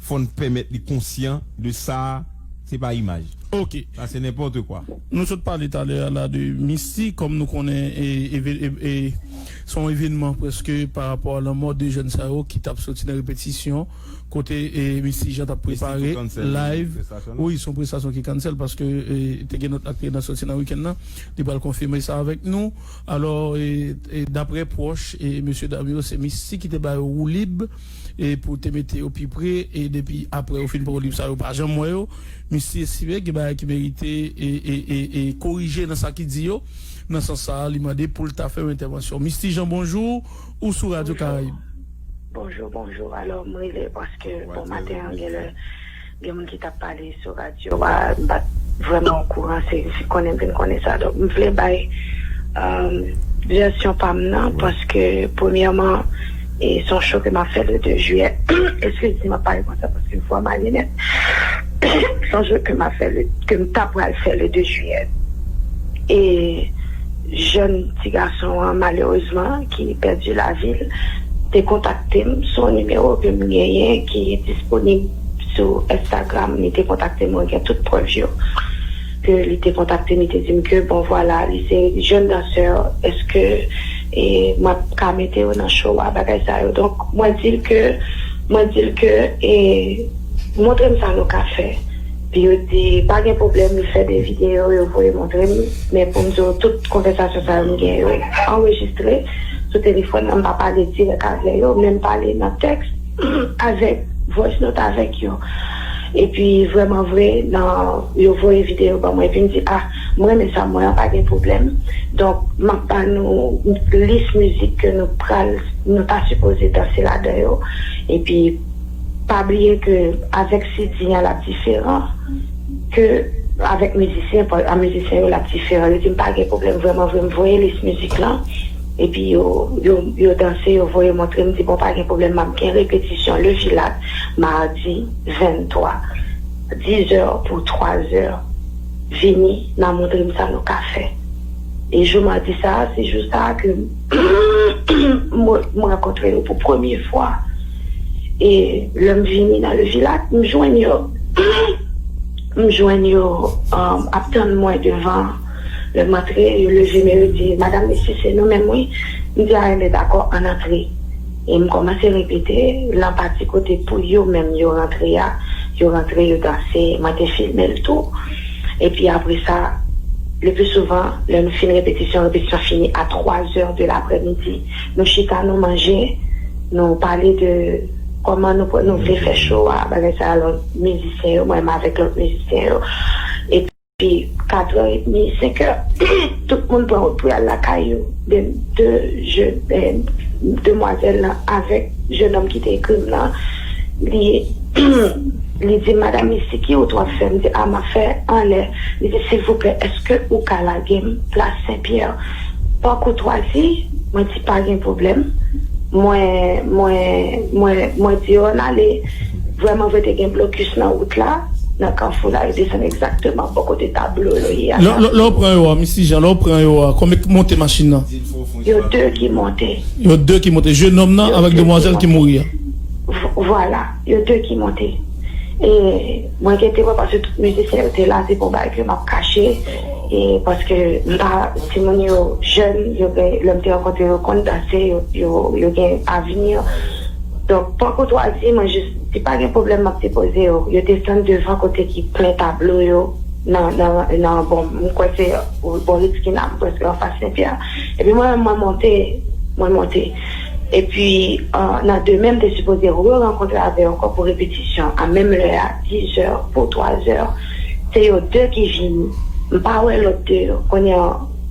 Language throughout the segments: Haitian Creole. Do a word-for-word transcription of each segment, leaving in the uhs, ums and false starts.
fò n pèmèt li konsyan de sa, se pa imaj. Ok. Sa se nenpòt kwa. Nou sot pale talè a la de Misty, kòm nou konnen e, e, e, e, se yon evènman prèske pa rapò a lanmò de jèn sa yo ki t ap soti nan repetisyon kote e, Misty Jean t ap prepare live. Wi, se yon prestasyon ki cancel paske e, te gen lòt aktris nan soti nan wikenn nan. Li pral konfime sa avèk nou. Alò, e, e, daprè pwòch e mesye dam yo, se Misty ki te ba yo woulib e pou te mete yo pi pre e depi apre yo fin pran woulib sa yo pa janm wè yo. Misty estime gen bagay ki merite e, e, e, e korije nan sa ki di yo. Nan sans sa a, li mande pou l ta fè yon entèvansyon. Misty Jean, bonjou, ou sou Radyo Karayib. Bonjou, bonjou. Alò, m rele paske bon maten an gen lè gen moun ki t ap pale sou radyo a, m pa t vrèman okouran, se konnen m vin konnen sa. Donk, m vle bay vèsyon pa m nan, paske premyèman, e se yon cho ke m ap fè le de jiyè. Eskize m ap pale konsa paske vwa m ale nèt. Se yon cho ke m ap fè, ke m ta pral fè le de jiyè. E jèn ti gason an, malerezman, ki pèdi lavi l, te kontakte m sou yon nimewo ke m genyen ki disponib sou Instagram. Li te kontakte m, mwen gen tout prèv yo ke li te kontakte m, li te di m ke bon vwala, li se jèn dansè, èske e, mwen ka mete yo nan show a, bagay sa yo. Donk, mwen di l ke, mwen di l ke e, montre m sa nou ka fè. Pi yo di pa gen pwoblèm, li fè de videyo, yo voye montre m. Men pou m di w, tout konvèsasyon sa yo m gen yo anrejistre sou telefòn nan, m pa pale dirèk avè yo, men m pale nan tèks avèk voice note avèk yo. Epi vrèman vre, nan yo voye videyo ban mwen, epi m di, ah, m renmen sa m wè an, pa gen pwoblèm. Donk, m ap ba nou lis mizik ke nou pral, nou ta sipoze danse ladan yo. Epi, pa bliye ke avèk si di an l ap diferan ke avèk mizisyen, a mizisyen yo l ap diferan. Yo di m pa gen pwoblèm, vrèman vre, m voye lis mizik lan. Epi yo, yo, yo danse, yo voye montre m, di bon, pa gen pwoblèm, m ap gen repetisyon Le Vilat, madi venntwa, dizè pou twazè. Vini, n a montre m sa nou ka fè. E jou madi sa a, se jou sa a ke m, m rankontre yo pou premye fwa. E lè m vini nan Le Vilat, m jwenn yo. M jwenn yo um, ap tann mwen devan. Lè m antre, yo leve men yo di, Madam Misty, se nou menm wi. M di, a enben dakò, ann antre. E m kòmanse repete, lan pati kote pou yo menm yo rantre a, yo rantre, yo danse, mwen te filme l tou. Epi apre sa, le pli souvan, lè nou fin repetisyon, repetisyon fini a twazè de laprèmidi. Nou chita, nou manje, nou pale de kòman nou, nou vle fè show a, bagay sa a, lòt mizisyen yo, mwen menm avèk lòt mizisyen yo. Epi katrè edmi, senkè, tout moun pran wout pou y al lakay yo. De, de, je, eh, demwazèl lan avèk jennonm ki te ekri m nan, li, li di, Madam Misty, ki wout w ap fè? M di, a, m ap fè anlè. Li di, silvouplè, èske ou ka lage m plas Senpyè? Pa koutwazi, mwen di, pa gen pwoblèm. Mwen, mwen, mwen, mwen di yo ann ale. Vrèman vre, te gen blokis nan wout la, nan kafou la, yo desann egzakteman bò kote tablo yo ye a. Lè lè- lè w pran yo a, Misty Jean, lè w pran yo a, konbyen k monte machin nan? Yo de ki monte. Yo de ki monte, jennonm nan avèk demwazèl ki mouri a. V- Vwala, yo de ki monte. E mwen gen temwen paske tout mizisyen yo te la, se pa yon bagay ke m ap kache. E paske m pa, timoun yo jèn, yo gen, lè m te rankontre yo, konn danse, yo, yo, yo gen avni. Donk, pa koutwazi, mwen jis di pa gen pwoblèm, m ap depoze yo. Yo desann devan kote ki plen tablo yo, nan, nan, nan, bon, m kwè se bò Ritz Kina, m prèske anfas Senpyè. Epi mwen, mwen monte, mwen monte. Epi, euh, nan demen, m te sipoze re-rankontre avè yo ankò pou repetisyon, a menm lè a, dizè pou twazè. Se yo de ki vini. M pa wè lòt de yo. Kounye a,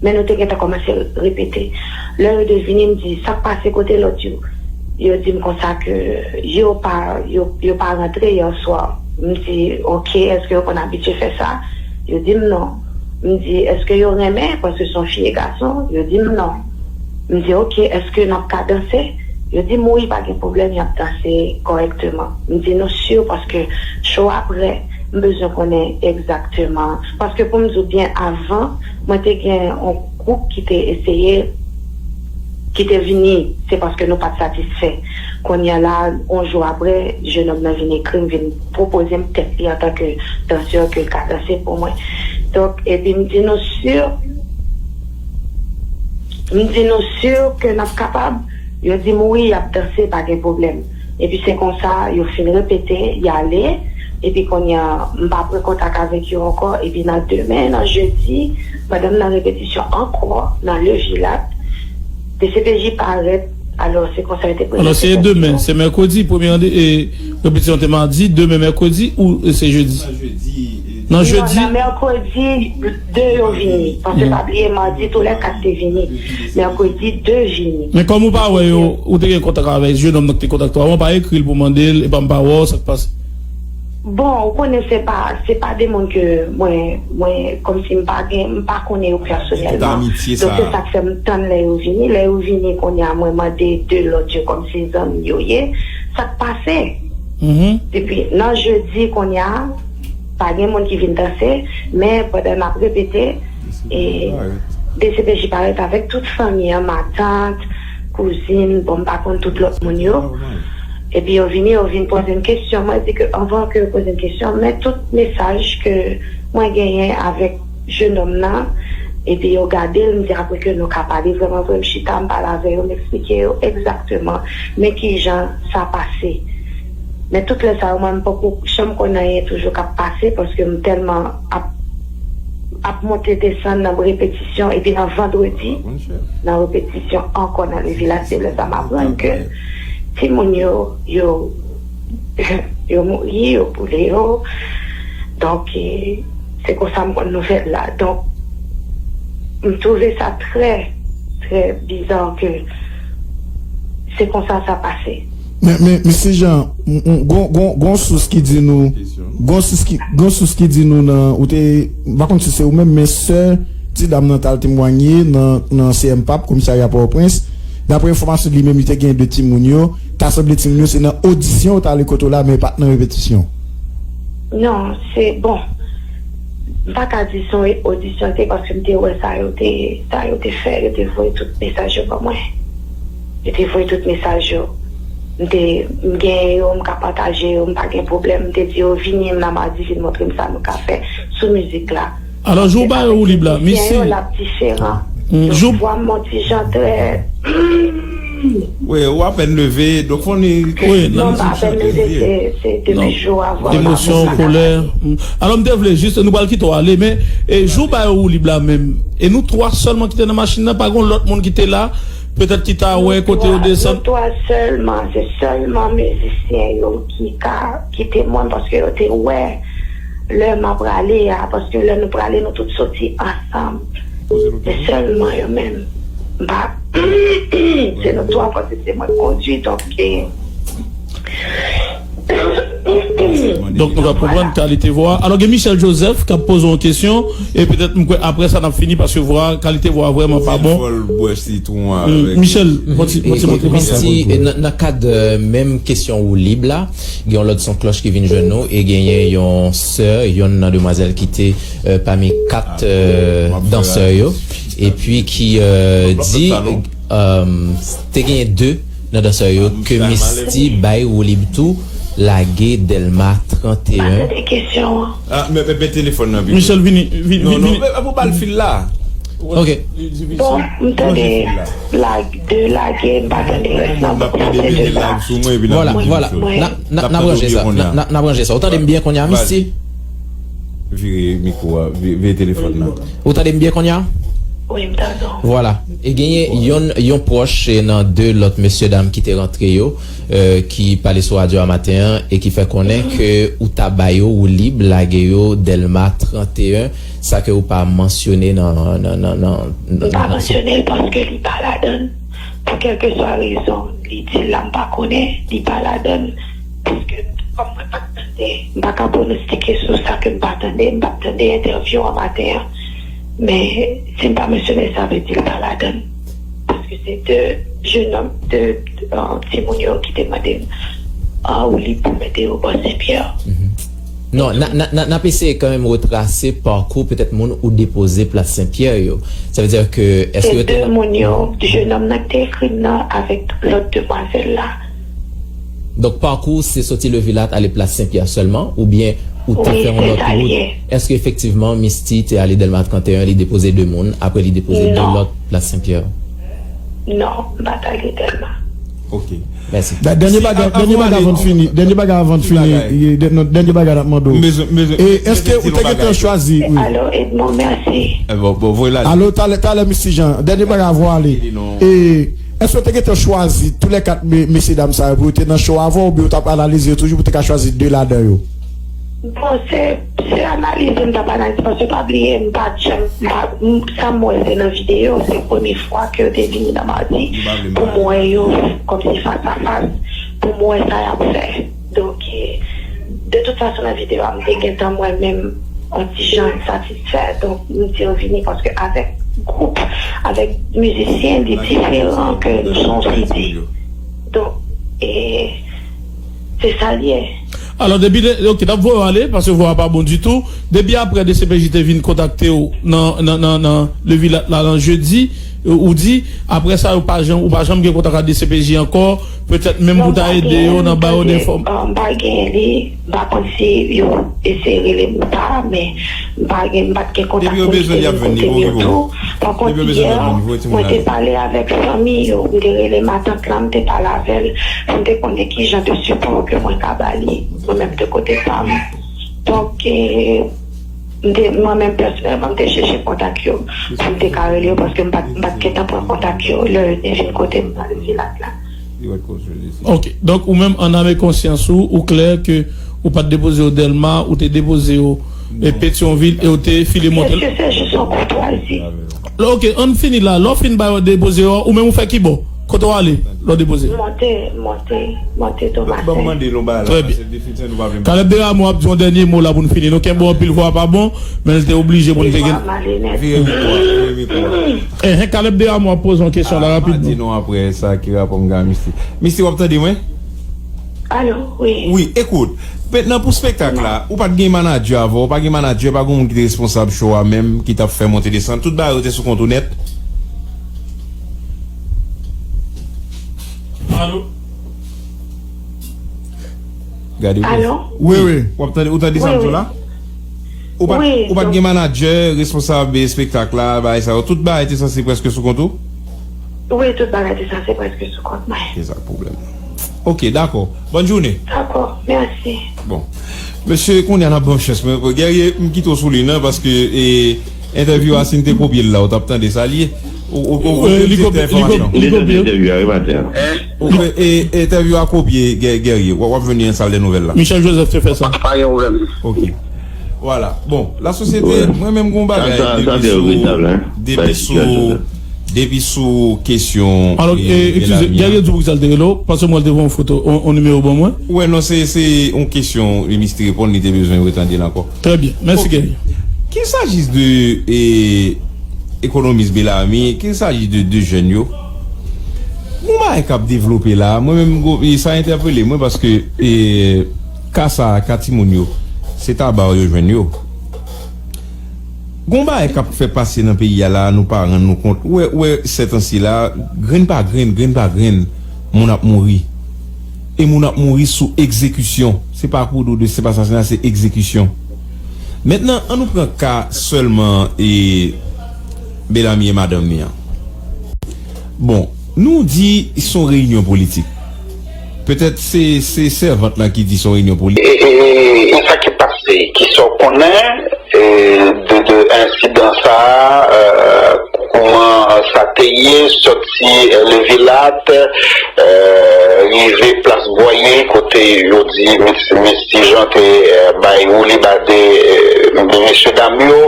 men nou te gentan kòmanse repete. Lè yo de vini, m di, sa k pase, kote lòt yo? Yo di m konsa ke yo pa, yo, yo pa rantre yè swa. M di, oke, èske yo konn abitye fè sa? Yo di m non. M di, èske yo renmen? Paske se yon fi e gason. Yo di m non. M di, oke, èske n ap ka danse? Yo di m wi, pa gen pwoblèm, y ap danse kòrèkteman. M di nou si paske cho a prè, m bezwen konnen egzakteman. Paske pou m di w byen, avan, mwen te gen yon gwoup ki te eseye ki te vini, se paske nou pa t satisfè. Kounye a la, yon jou apre, jennonm nan vin ekri m, vin pwopoze m tèt li antanke dansè ke l ka danse pou mwen. Donk, epi m di nou si, m di nou si ke n ap kapab, yo di m wi, y ap danse, pa gen pwoblèm. Epi se konsa, yo fin repete, y ale, epi kounye a, m pa pran kontak avèk yo ankò, epi nan demen, nan jedi, pandan m nan repetisyon ankò, nan Le Vilat, D C P J parèt, alò se konsa yo te prezante tèt yo. Alò se demen, se mèkredi, premye rande, e, repetisyon te madi, demen mèkredi ou, e, se jedi? Nan jedi? Non, nan mèkredi, de yo vini. Paske pa bliye, madi, tou lè kat te vini. Mèkredi, de vini. Men kòm ou pa wè yo, ou te gen kontak avèk jennonm nan ki te kontakte w avan, ou pa ekri l pou mande l, epa m pa wè w, sa k pase? Bon, ou konnen se pa, se pa de moun ke mwen, mwen, kòmsi m pa gen, m pa konnen yo pèsonèlman. Donk se sa k fè m tann lè yo vini. Lè yo vini, kounye a, mwen mande de lòt yo kòmsi zanmi yo ye. Sa k pase? Depi nan jedi, kounye a, pa gen moun ki vin danse, men pandan n ap repete, e, D C P J parèt avèk tout fanmi an, matant, kouzin, bon, m pa konn tout lòt moun yo. Epi yo vini, yo vin poze m kesyon. Mwen di ke anvan ke yo poze m kesyon, men tout mesaj ke mwen genyen avèk jennonm nan, epi yo gade l, m di apre ke nou ka pale vrèman vre, m chita, m pale avè yo, m eksplike yo egzakteman men kijan sa pase. Men tout lè sa yo, mwen, m poko janm konn anyen toujou k ap pase, paske m tèlman ap, ap monte desann nan repetisyon, epi nan vandredi, nan repetisyon ankò nan Le Vilat, se lè sa m aprann ke timoun yo, yo, yo mouri, yo boule yo. Donk, e, se konsa m konn nouvèl la. Donk, m twouve sa trè, trè biza ke se konsa sa pase. Men, men, mesye Jean, m, m, gon, gon, gon sous ki di nou, gon sous ki, gon sous ki di nou nan, ou te, m pa konn si se ou menm, men sè ti dam nan t al temwanye nan, nan C M pap, komisarya Pòtoprens. Daprè enfòmasyon li menm, li te gen de timoun yo, ta sanble timoun yo se nan odisyon yo t ale kote w la, men pa t nan repetisyon. Non, se, bon, m pa ka di se yon odisyon te, paske m te wè sa yo te, sa yo te fè, yo te voye tout mesaj yo ban mwen. Yo te voye tout mesaj yo. M te, m genyen yo, m ka pataje yo, m pa gen pwoblèm. M te di yo, vini m nan madi, vin montre m sa nou ka fè sou mizik la. Alò, jou w ba yo woulib la, misye. L ap diferan. Jou vwa m yon ti jan trè. Wi, ou apèn leve, donk fò ni. Wi, non, m pa apèn leve, se, se depi jou a vwa m. Emosyon, kolè. Alò, m te vle jis, nou pral kite w ale, men, e, jou w ba yo woulib la menm, e nou twa sèlman ki te nan machin nan, pa gen lòt moun ki te la, petèt ki ta wè kote yo desann. Nou twa sèlman, se sèlman mizisyen yo ki ka kite mwen, paske yo te wè lè m ap prale a, paske lè nou prale, nou tout soti ansanm. Se sèlman yo menm. M pa, se nou twa, paske se mwen k kondui, donk, e, Donk, nou ka konprann kalite vwa. Alò, gen Michel Joseph k ap poze yon kesyon, e petèt, m kwè, apre sa, n ap fini, paske vwa, kalite vwa vrèman pa bon. Fò l bwè sitwon avèk. Michel, konti-, kontinye. Misty, nan, nan kad, euh, menm kesyon woulib la, gen yon lòt son klòch ki vin jwenn nou, e genyen yon sè, yonn nan demwazèl ki te, euh, pami kat, euh, dansè yo, epi ki, euh, di, euh, te genyen de nan dansè yo ke Misty bay woulib tou, lage Dèlma trannteyen. Pa tande kesyon an. Ah, men, men, men telefòn nan vini. Michel, vini, vini, non, non, vini. Men, men, pou ba l fil la. Ok. Bon, m tande lag, de lage, m pa tande rès nan. M ap mete vini live sou mwen, epi n ap mete sou. Vwala, vwala. N a, n a, n ap ranje sa. N a, n a, n ap ranje sa. Ou tande m byen kounye a, Misty? Vire mikwo a, vi-, vire telefòn nan. Ou tande m byen kounye a? Wi, m tande w. Vwala. E genyen yon, yon pwòch, e, nan de lòt mesyedam ki te rantre yo, e, ki pale sou radyo a maten an e ki fè konnen ke ou ta ba yo woulib, lage yo Dèlma trannteyen, sa ke ou pa mansyone nan, nan, nan, nan, nan. M pa mansyone l paske li pa ladan l. Pou kèlkeswa rezon, li di l la, m pa konnen, li pa ladan l. Paske, kòm mwen pa t tande, m pa ka pwonostike sou sa ke m pa tande, m pa t tande entèvyou an maten an. Men, si m pa mansyone l, sa vle di l pa ladan l. Paske se de jennonm, de, de, euh, timoun yo ki te mande m, euh, woulib pou mete yo bò Sen Pyè. Non, n a- n a- n a- n ap eseye kanmenm retrase pakou petèt moun ou depoze Plas Senpyè yo. Sa vle di ke, èske Se yo te de moun yo, jenòm nan ki te ekri m nan avèk lòt demwazèl la. Donk, pakou se soti Levilat ale Plas Senpyè sèlman, oubyen ou te Wi, fè yon se lòt sa l wout? Ye. Èske efektivman Misty te ale Dèlma trannteyen, li depoze de moun, apre li depoze de Non. lòt Plas Senpyè? Non, m pa t ale Dèlma. Ok. Mèsi. Da- Dènye Mèsi. bagay, A- dènye avan bagay ale, avan n fini, dènye bagay avan n ti fini, bagay. e, dè- non, dènye bagay n ap mande w. M bezwen- m bezwen- E m èske bezwen ou di te yon gentan bagay. chwazi, wi. Alo, Edmond, mèsi. Eh, bon, bon, voye la. Alo, talè, talè, Misty Jean, dènye bagay avan w ale. Li non. E èske w te gentan chwazi tou lè kat me- mesye dam sa yo pou yo te nan show avè w, oubyen w t ap analize yo toujou pou w te ka chwazi de ladan yo? Bon, se, se analize m t ap analize, paske pa bliye, m pa t janm, m pa, m, sa m wè se nan videyo, se premye fwa ke yo te vini nan Madi, M pa vle m pou pa m wè yo kòmsi fas a fas, pou m wè sa y ap fè. Donk, e, de tout fason, nan videyo a, m te gentan mwen menm yon ti jan satisfè. Donk, m di yo vini paske avèk gwoup, avèk mizisyen, li diferan ke nou se yon C D. Donk, e, se sa l ye. Alò, depi de, ok, n ap voye w ale, paske vwa a pa bon ditou. Depi apre D C P J te vin kontakte w nan, nan, nan, nan Levilat la, nan jedi, ou, ou di, apre sa, yo pa janm, ou pa janm gen kontak ak D C P J ankò, petèt menm Non, pou ta m pa ede yo genyen, nan ba yo tande, de fòm. euh, m pa genyen li, m pa konn si yo eseye rele m ou pa, men m pa gen, m pa t gen kontak Depi yo moun ki bezwen te li, y ap vin vin, li kote m yo okipe w. tou. Pa Depi kont, yo bezwen y ap yè, vin, voye timoun mwen te ale. pale avèk fanmi yo, m te rele matant lan, m te pale avè l, pou m te konnen ki jan de sipò ke mwen ka ba li, mwen menm de kote pa m. Donk, e, m te, mwen menm pèsonèlman, m te chèche kontak yo, pou m te ka rele yo, paske m pa t, m pa t gentan pran kontak yo, lè yo te vin kote m nan Levilat la. Ok, donk ou menm, an ame konsyans ou, ou klè ke ou pa t depoze yo Dèlma, ou te depoze yo, e, Petyonvil, e ou te file monte. Èske se jis yon koutwazi? Ok, ann fini la. Lè w fin ba yo depoze yo, ou menm ou fè ki bò? Kote w ale lè w depoze? Monte, monte, monte Tomasen. Ban m mande l yon bagay la, Trè byen. paske definitèman nou pa vle Caleb Desrameaux ap di yon dènye mo la pou n fini. Nou kenbe w anpil, vwa a pa bon, men l te oblije pou n te gen Vwa m ale, mèsi. Vire mikwo a, vire mikwo a. Enhen, Caleb Desrameaux ap poze yon kesyon la Ah, m a di rapidman. non apre sa ki rapò m gen a Misty. Misty, w ap tande mwen? Alo, wi. Wi, ekout. Mentnan pou spektak la, ou pa t gen manadjè avè w, ou pa gen manadjè, pa gen moun ki te responsab show a menm, ki t ap fè monte desann. Tout bagay yo te sou kont ou nèt. Alo? Gade Alo? Wi, wi. W ap tande, ou tande sa m di w la? Ou pa t, Wi, ou pa t gen manadjè, responsab espektak la, bagay sa yo, tout bagay te sanse prèske sou kont ou? Wi, tout bagay te sanse prèske sou kont mwen. Se sa k pwoblèm nan. Ok, dakò. Bòn jounen. Dakò, mèsi. Bon. Mesye, kounye a n ap ban w chans. Mwen, Guerrier, m kite w sou liy nan, paske, e, entèvyou a, si n te kopye l la, ou t ap tande sa l ye. Ou, ou, ou, ou li te kopye, li kopye. Li tande entèvyou a, wi, maten an. Ou, e, e, entèvyou a kopye, Guer-, Guerrier. W ap, w ap jwenn li nan sal dè nouvèl la. Michel Joseph te fè sa. Pa gen pwoblèm. Ok. Vwala. Bon, lasosyete, mwen menm gon bagay depi sou, depi sou, depi sou kesyon, Alò, e, e, eskize, Guerrier di w poukisa l te rele w, paske mwen l te voye yon foto, yon, yon nimewo ban mwen. Wè, non, se, se yon kesyon, e, Misty reponn, li te bezwen retande l ankò. Trè byen. Mèsi, Guerrier. Qu'il s'agisse de, e, ekonomis Bellarmine, qu'il s'agisse de, de jèn yo, gon bagay k ap devlope la. Mwen menm, gon, e, sa entèpele mwen paske, e, ka sa, ka timoun yo, se Taba yo jwenn yo. Gon bagay k ap fè pase nan peyi a la, nou pa rann nou kont. Ou wè, ou wè, sètansi la, grenn pa grenn, grenn pa grenn, moun ap mouri. E moun ap mouri sou egzekisyon. Se pa kou dou de, se pa sasina, se egzekisyon. Mentnan, ann nou pran ka sèlman, e, Bellarmine e madanm li an. Bon, nou di se yon reyinyon politik. Petèt se, se sèvant lan ki di se yon reyinyon politik. E, e, e, e sa ki pase, kisa w konnen, e, de, de ensidan sa a, e, kouman sa te ye, sòti, e, Levilat, e, rive plas Bwaye, kote yo di Mis-, Misty Jean te, e, bay woulibade, e, de mesye dam yo,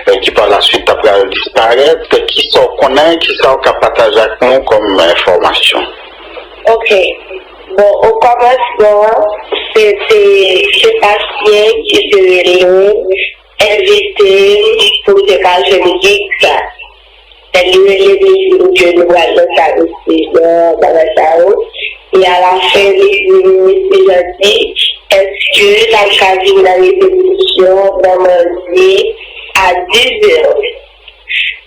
e, ki pa la swit ta pral disparèt. Kisa w konnen, kisa w ka pataje ak nou kòm enfòmasyon? Ok. Bon, o kòmansman, se te Sebastien ki te rele m, envite m pou m te ka jwenn gid sa. Lè li rele m, li di m ke nou pral nan sa, nan bagay sa yo. E alafen, li di m, mesye Jean di, Èske n ap ka vin nan repetisyon nan madi a dizè?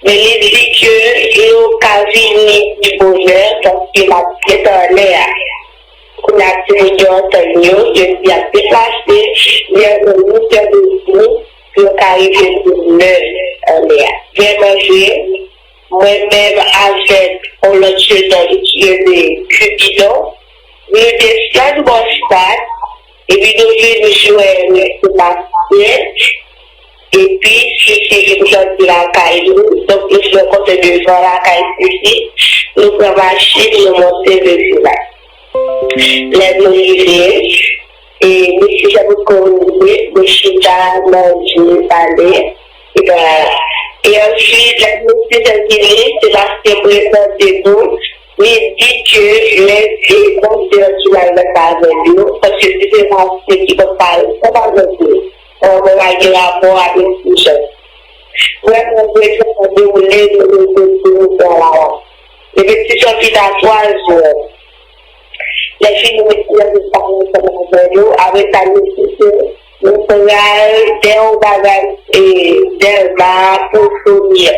Men li di ke nou ka vini pi bonè paske l ap fèt anlè a. Kounye a, timoun yo antann yo, yo di y ap deplase vè uit è midi pou yo ka rive pou nè anlè a. Vrèman vre, mwen menm avèk yon lòt jennonm ki rele Cupidon, nou desann bò Stad, epi nou vin jwenn Sebastien, epi Sisi vin kanpe lakay nou. Donk, nou fè yon kote devan lakay Sisi, nou pran machin, nou monte Vevilak. Lè nou rive, e, mesye Jan poko rive, nou chita, manje, pale. Epi, e answit, lè mesye Jan vini, Sebastien prezante nou, li di ke lè se konsèy ki mal fèt avè yo, paske se Sebastien ki pral pale ansanm avèk yo. Mwen pa gen rapò avèk mesye Jan. Vrèman vre, jan sa dewoule, nou rezoud pou nou pran la a. Repetisyon fin a twa zè. Lè fini, mesye yo vin pale ansanm avè nou. Apre sa, nou di ke nou pral dèyè yon bagay, e, Dèlma pou Sonia.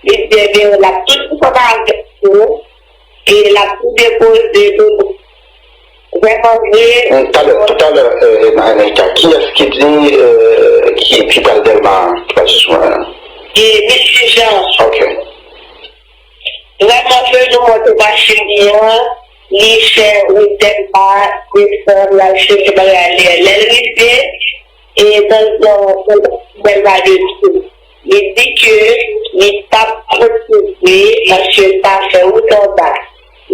Li di, ebyen, l ap tout ansanm avèk nou. E l ap tou depoze nou. Vrèman vre. Talè, talè, Anita, kiyès ki di, ki, ki pral Dèlma, ki pral sou mwen? E mesye Jan. Ok. Vrèman vre, nou monte machin li an, li fè wout Dèlma, desann, l al chèche bagay li an. Lè l rive, e nan zòn Dèlma de tou. Li di ke li p ap kontinye paske l pa fè wout anba.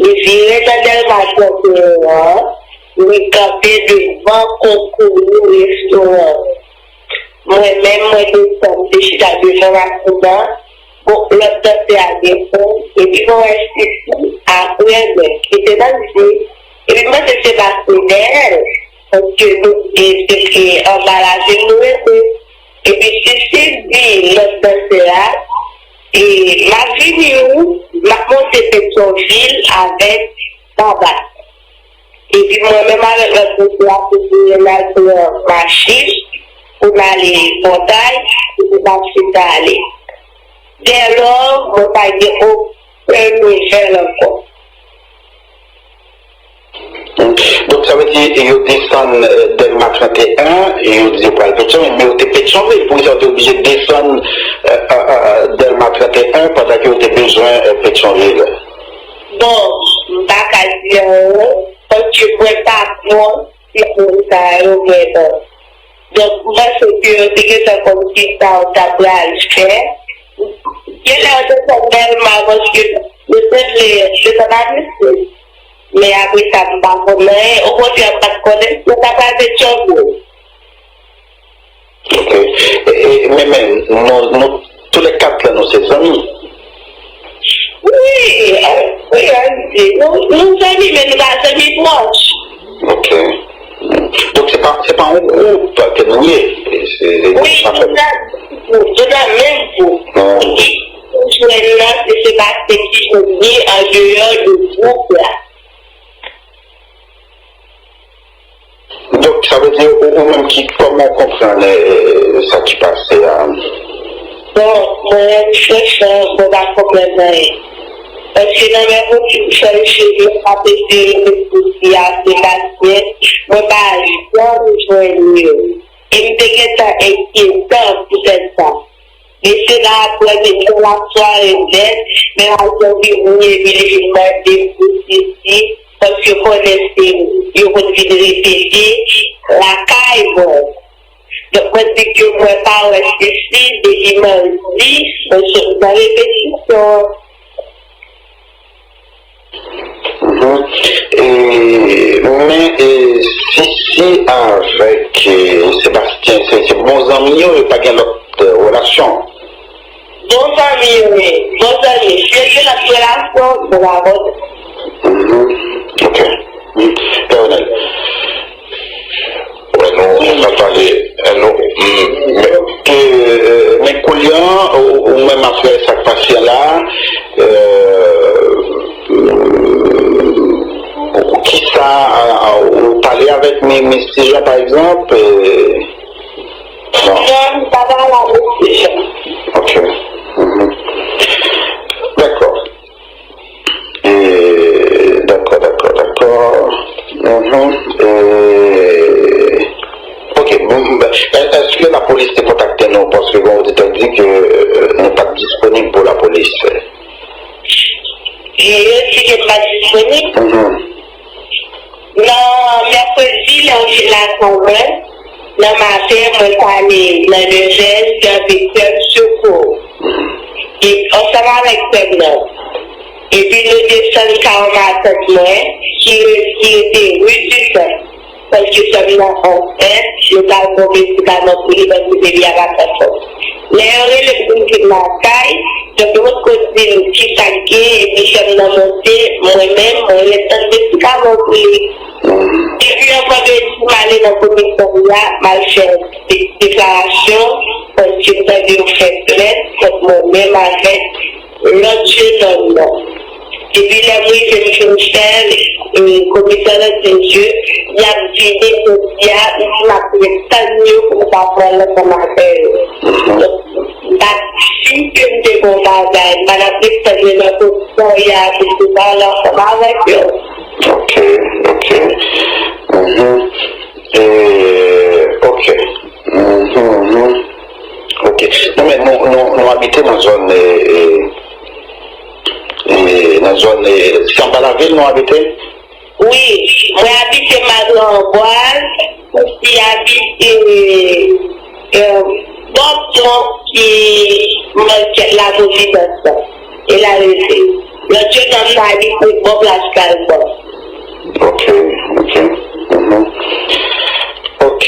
Li vire nan Dèlma trannteyen an, li kanpe devan Kokoye restoran. Mwen menm, mwen desann, m te chita devan machin nan. Bon, lòt dansè a desann, epi mwen wè Sisi apre mwen, ki te nan je, epi m panse se pase dèyè l, paske nou, e, se, e, anba lavil nou rete. Epi Sisi di lòt dansè a, e, m ap vini wi, m ap monte Petyonvil avèk Baba. Epi mwen menm avèk lòt mesye a, nou pran machin pou n ale Pòtay, epi n ap chita ale. Dèlò, mwen pa gen okenn nouvèl ankò. Donk, sa vle di, yo desann, eh, Dèlma trannteyen, yo di yo pral Petyonvil, men yo te Petyonvil, poukisa yo te oblije desann, eh, eh, eh, Dèlma trannteyen pandan ke yo te bezwen, eh, Petyonvil? Bon, m pa ka di anyen, paske mwen pa pran timoun sa yo vrèman. Donk, m panse ke yo te gentan konn kisa yo ta pral fè. Genlè yo te fè Dèlma paske yo te vle, yo t ap amuse. Men apre sa, m pa konn anyen. Okontrè, m pa t konnen si yo ta pral Petyonvil. Ok. E, e, men, men, nou, nou, toulèkat la, nou se zanmi. Wi, wi, Andy. Nou, nou zanmi, men nou pa zanmi pwòch. Ok. Donk, se pa, se pa yon gwoup ke nou ye. Se, se, wi, nou nan, nou nan menm gwoup. Ki jwenn nan, se, se pa se ki jwenn li an deyò de gwoup la. Donk, sa vle di, ou, ou menm ki, kòman w konprann, eh, sa ki pase a? Bon, mwen menm, franchan, mwen pa konprann anyen. Paske nan men moun ki fè l cheve, m ap eseye met sou fi a, Sebastien, mwen pa janm jwenn li. E m te gentan enkyete poutèt sa. Mesye la ap pran m nan lasware nèt, men lajan vini, epi li vin mande m pou Sisi, paske konnen se yo konn vin repete lakay mwen. Donk, mwen di ke mwen pa wè Sisi depi madi, mwen sot nan repetisyon. Mhm. E, men, e, Sisi avèk, e, Sebastien, se, se bon zanmi yo, yo pa gen lòt, e, relasyon? Bon zanmi yo ye, bon zanmi. Si yo gen lòt relasyon, mwen pa konnen. Mhm. Ok. Mhm. Pè Ronald. Wè, nou, nou pral pale, eh, nou, mm, men, ke, eh, men kounye a, ou, ou menm apre sa k pase la, eh, kisa, ah, ou pa pale avèk mi-, Miss Tijan, pa egzanp? E, non. Non, m pa pale avèk Miss Tijan. Ok. Mhm. Dakò. E, dakò, dakò, dakò. Mhm. E, ok, bon, ben, è-, èske lapolis te kontakte nou? Paske, bon, ou te di ke, e, nou pa t disponib pou lapolis. E yo di ke m pa t disponib? Mhm. Nan mèkredi, lè m fin lakay mwen, nan maten, mwen t ale nan Nevèl, sèvi sè m Soukou. E, ansanm avèk sè m nan. Epi nou desann kay yon matant mwen, ki re-, ki rete ri Ditan. Paske sè m nan ansent, yo t al pran medikaman pou li, paske bebi a pa t anfòm. Lè yo rele m pou m vin lakay, donk yo potko di m kisa k gen, epi sè m nan monte, mwen menm, mwen rele tann medikaman pou li. Epi yon vandredi, m ale nan komisarya, m al fè de-, deklarasyon, paske m tande yo fè plent kont mwen menm avèk lòt jenòm nan. Epi lè m rive, m fin fè l, e, komisè lan di m ke y ap vini jodi a, m ap ret tann yo pou m ka pran l ansanm avè yo. Donk, m pa t di ke m te gen yon bagay, m pa t ap ret tann yo nan komisarya pou m te pale ansanm avèk yo. Ok, ok. Mhm. E, ok. Mhm, mhm. Ok. Non, men nou, nou, nou abite nan zòn, e, e, e, nan zòn, e, se anba lavil nou abite? Wi, mwen abite Madran Anbwaz, mwen abite, e, bò pon ki mòn kèt la Providence la. E la rete. Lòt yo nan Mali, pou bò plas Kalbò. Ok, ok. Mhm. Ok.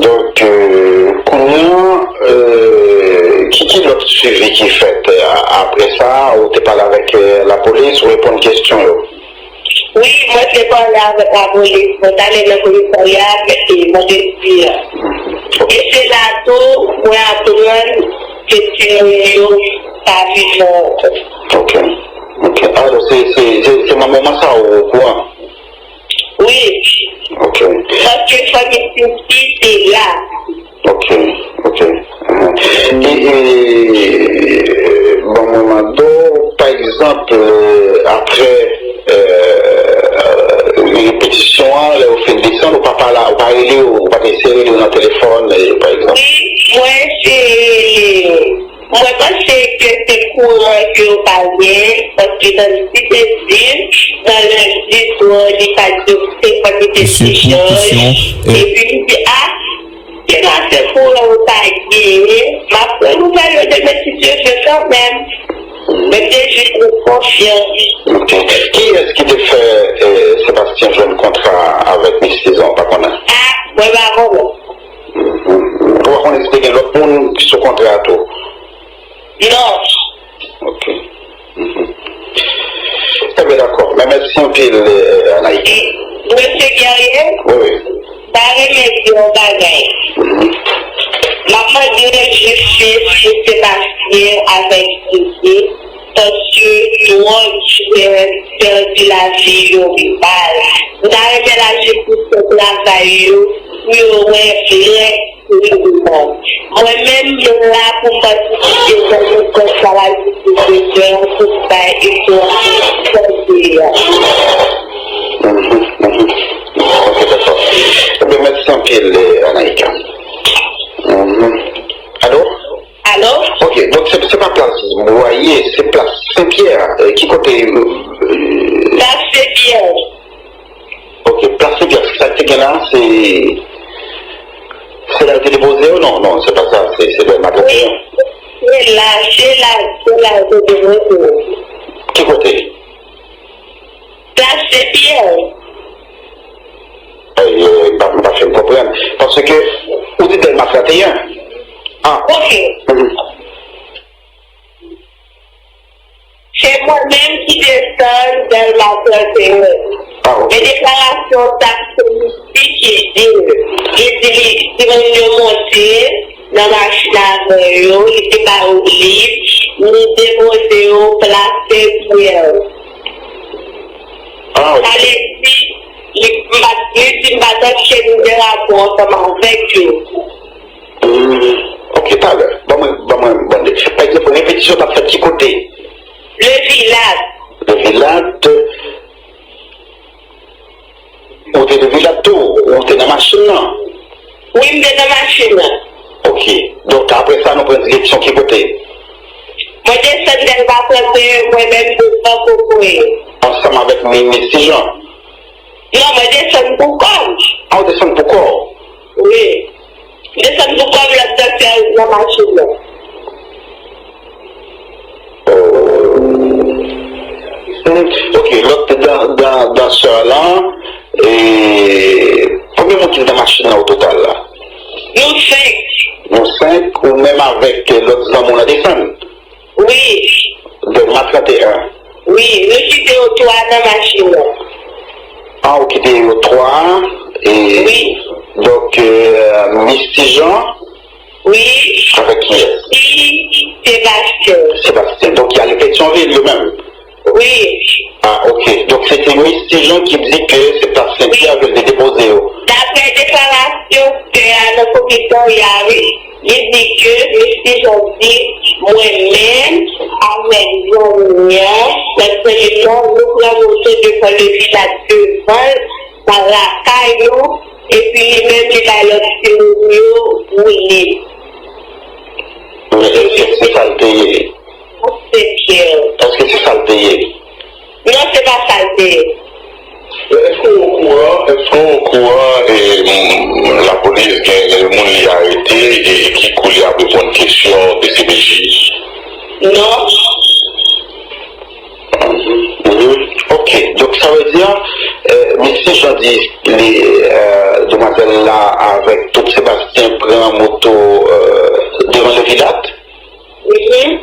Donk, euh, kounye a, euh, ki, ki lòt swivi ki fèt? A-, apre sa, ou te pale avèk, euh, lapolis, ou reponn kesyon yo? Wi, mwen te pale avèk lapolis. Mwen t ale nan komisarya a, e, vandredi a. Mhm. Ok. E se la tou, mwen aprann ke timoun yo pa vivan ankò. Ok. Ok. Alò, se, se, se, se nan moman sa ou okouran? Wi. Ok. Paske fanmi Titi te la. Ok, ok. Mhm. E, e, bon, mwen mande w, pa egzanp, euh, apre, euh, repetisyon an, lè yo fin desann, ou pa pale, ou pa rele yo, ou pa t eseye rele yo nan telefòn, e, pa egzanp? Wi, mwen eseye rele yo. Mwen panse ke se kouran ke yo pa gen, paske tann si te di, nan lendi swa, li pa t di se kantite Mesye Pwofesyon, e, epi li di, a, se pa se kouran yo pa genyen, m ap renouvèl yo demen si Dye vle kanmenm. Men m te jis pran konfyans. Ok. Kiyès ki te fè, eh, Sebastien jwenn kontra avèk Miss Tizan, ou pa konnen? A, mwen pa konnen. Mhm. Ou pa konnen si te gen lòt moun ki sou kontra a tou? Non. Ok. Mhm. Ebyen, dakò. Men mèsi anpil, eh, Anaïka. Mesye Guerrier, wi, wi, m ta renmen di yon bagay. Mhm. M ap mande jistis pou Sebastien avèk Didier, paske twòp jèn pèdi lavi yo mal. M ta renmen lajistis fè travay yo pou yo wè vrè Mwen menm, mwen la pou m patisipe nan yon kòs a lajistis de fè pou m bay istwa sante a. Mhm, mhm. Ok, dakò. Ebyen, mèsi anpil, eh, Anaïka. Mhm. Alo? Alo? Ok, donk se, se pa plas Bwaye, se plas Senpyè. Eh, ki kote, eh, plas Senpyè. Ok, plas Senpyè, sa k te gen la, se, se la yo te depoze yo? Non, non, se pa sa, se, se Dèlma trannteyen. Wi, se la, se la, se la yo te depoze yo. Ki kote? Plas Senpyè. Ay, eh, m pa, m pa fin konprann. Paske, ou di Dèlma trannteyen. Ah. Ok. Mhm. Se mwen menm ki desann Dèlma trannteyen. Ah, ok. Men deklarasyon sa se Misty ki di l. Li di li, timoun yo monte nan machin avè yo, li te ba yo liv, li depoze yo plas Senpyè. Ah, ok. Sa vle di, Li, m pa, li di m pa t antre nan de rapò ansanm avèk yo. Hmm, ok, talè. Ban mwen, ban mwen, ban mwen. Pa egzanp, repetisyon t ap fèt ki kote? Le Vilat. Le Vilat. Ou te nan Vilat tou? Ou te nan machin nan? Wi, m te nan machin nan. Ok. Donk, apre sa, nou pran direksyon ki kote? Mwen desann Dèlma trannteyen, mwen menm, m pran Kokoye. Ansanm avèk Minis Tijan? Non, mwen desann pou kò m. Ah, ou desann pou kò w? Wi. M desann pou kò m, lòt dansè nan machin nan. Hmm, ok, lòt dan, dan, dansè la, e, konbyen moun ki te nan machin nan o total la? Nou senk. Nou senk, ou menm avèk, e, lòt zanmi w la desann? Wi. Dèlma trannteyen? Wi, nou kite yo twa nan machin nan. Ah, ou kite yo twa, e, wi. Donk, e, Miss Tijan? Wi. Avèk kiyès? Si, Sebastien. Sebastien. Donk, y ale Petyonvil, yo menm? Wi. Ah, ok. Donk, se te Miss Tijan ki di ke se pa Sen Pyè ke l te depoze yo. Daprè deklarasyon pè a nan komisarya, wi, li di ke Miss Tijan di, mwen menm, avèk zanmi an, nan zanmi an, nou pran moto devan le Vilat devan l, nan lakay nou, epi li menm, li bay lòt timoun yo woule. Men èske se sa l te ye? Sen Pyè. Èske se sa l te ye? Non, se pa sa l te ye. Èske w okouran, èske w okouran, e, m, lapolis gen, gen moun li arete, e, e ki kou li ap reponn kesyon D C P J? Non. Mhm. Ok. Donk, sa vle di, e, Miss Tijan di, li, e, demwazèl la avèk tout Sebastien pran moto, e, devan le Vilat? Mhm.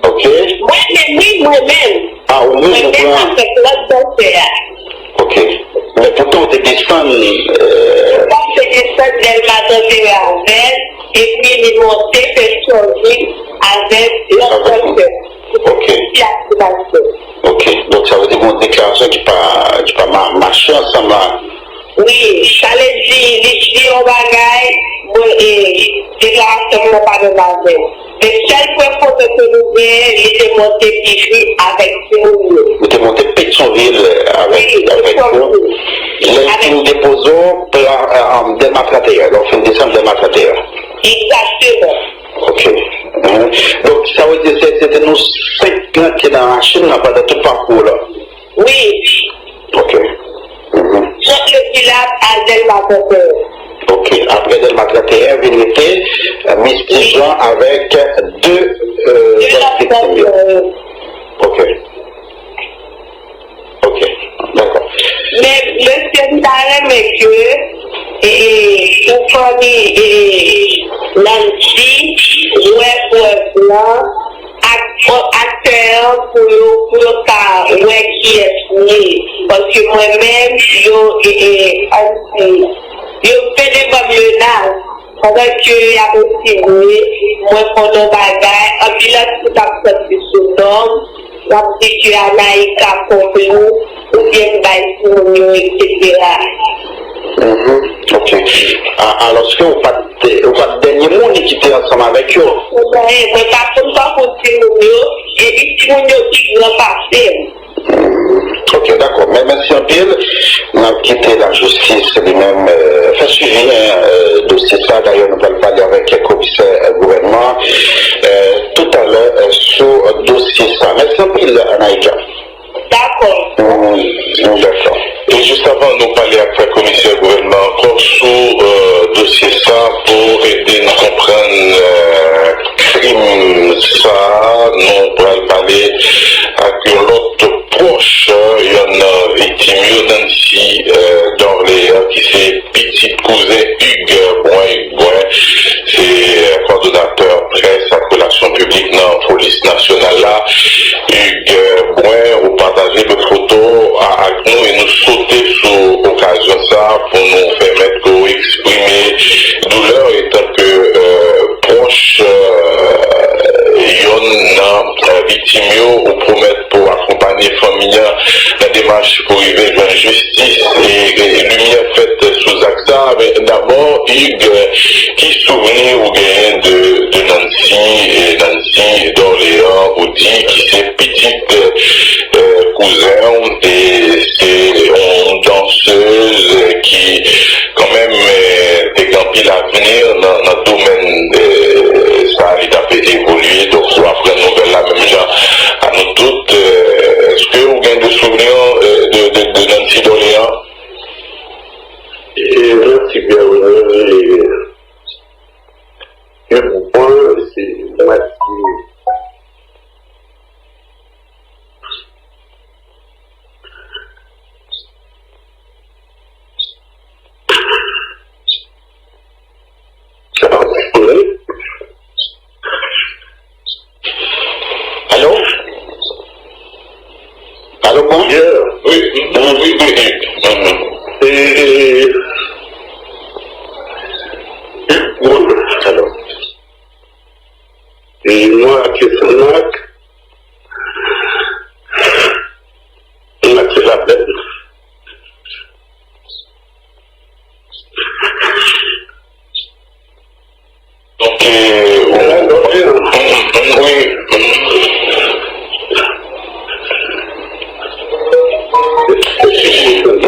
Ok. Mwen menm, wi, mwen menm. Ah, ou menm ou pran? Mwen menm avèk lòt dansè a. Ok. Men poutan ou te desann, e, mwen te desann Dèlma trannteyen avè l, epi li monte Petyonvil avèk lòt dansè. Ok. Ti aktivasyon. Ok. Donk, sa vle di gen yon deklarasyon ki pa, ki pa ma-, mache ansanm la. Wi, sa vle di, li di yon bagay, bon, e, deklarasyon m nan pa menm avè l. Men sèl pwen komen ke nou genyen, li te monte Pijri avèk timoun yo. Li te monte Petyonvil avèk, wi, avèk yo. Petyonvil. Lè l fin depoze w, Dèlma trannteyen, lè w fin desann Dèlma trannteyen. Egzakteman. Ok. Mhm. Donk, sa vle di, se, se te nou senk lan ki te nan machin nan pandan tout pakou w la? Wi. Ok. Mhm. Sot le Vilat al Dèlma trannteyen. Ok. Apre Dèlma trannteyen, vin rete, e, Miss Tijan avèk de, e, de lòt viktim yo. Ok. Ok, dakò. Men, mesye, m ta renmen ke, e, pou fanmi, e, Nancy wè prèv lan ak, aktè an pou yo, pou yo ka wè kiyès li ye. Paske mwen menm, yo, e, e, ann di, yo vin devan m menas. Pandan ke y ap eseye, mwen konnen yon bagay, anbilansye t ap sòti sou non m, y ap di ke Anaïka konplis oubyen l bay timoun yo, etsetera. Mhm, ok. A, alòske ou pa t, ou pa t dènye moun ki te ansanm avèk yo? Mwen, mwen pa konn tankou timoun yo, epi timoun yo pi gran pase m. Ok, dakò. Men mèsi anpil. N ap kite lajistis li menm, euh, fè swivi, hein, euh, dosye sa. Dayè, nou pral pale avèk komisè, euh, gouvènman, euh, toutalè, euh, sou dosye sa. Mèsi anpil, Anaïka. Dakò. Mm, dakò. E jis avan nou pale ak komisè gouvènman ankò sou, euh, dosye sa pou ede n konprann, euh, krim sa, nou pral pale ak yon lòt pwòch, euh, yonn nan viktim yo, Nancy, euh, Dorléans, ki se pitit kouzen Hugues Brun. Hugues Brun se, euh, kòdonatè près ak relasyon piblik nan polis nasyonal la. Hugues Brun, ou pataje lòt foto a, ak nou e nou sote sou okazyon sa pou nou pèmèt ke w eksprime doulè w etanke, euh, pwòch, euh, yonn nan, euh, viktim yo. Ou pwomèt pou w akonpanye fanmi an nan demach pou rive jwenn jistis e, e, Hugues, ki souvni ou genyen de, de Nancy, e Nancy Dorléans, ou di ki se pitit, e, kouzen w, e se yon dansez ki, kanmenm, e, te gen anpil avni nan, nan domèn, e, sa, li t ap evolye. Donk, ou aprann nouvèl la menm jan a nou tout. E, èske ou gen de souvni, e, de, de, de Nancy Dorléans? E, mèsi, Pierre Renel. E, e pou mwen, se mwen ki Alo? Alo, bon? Yeah. Wi, wi, wi, wi. Mhm. E, alo. E mwen ak Sanak, mwen ak Labèl. Donk, e, wi.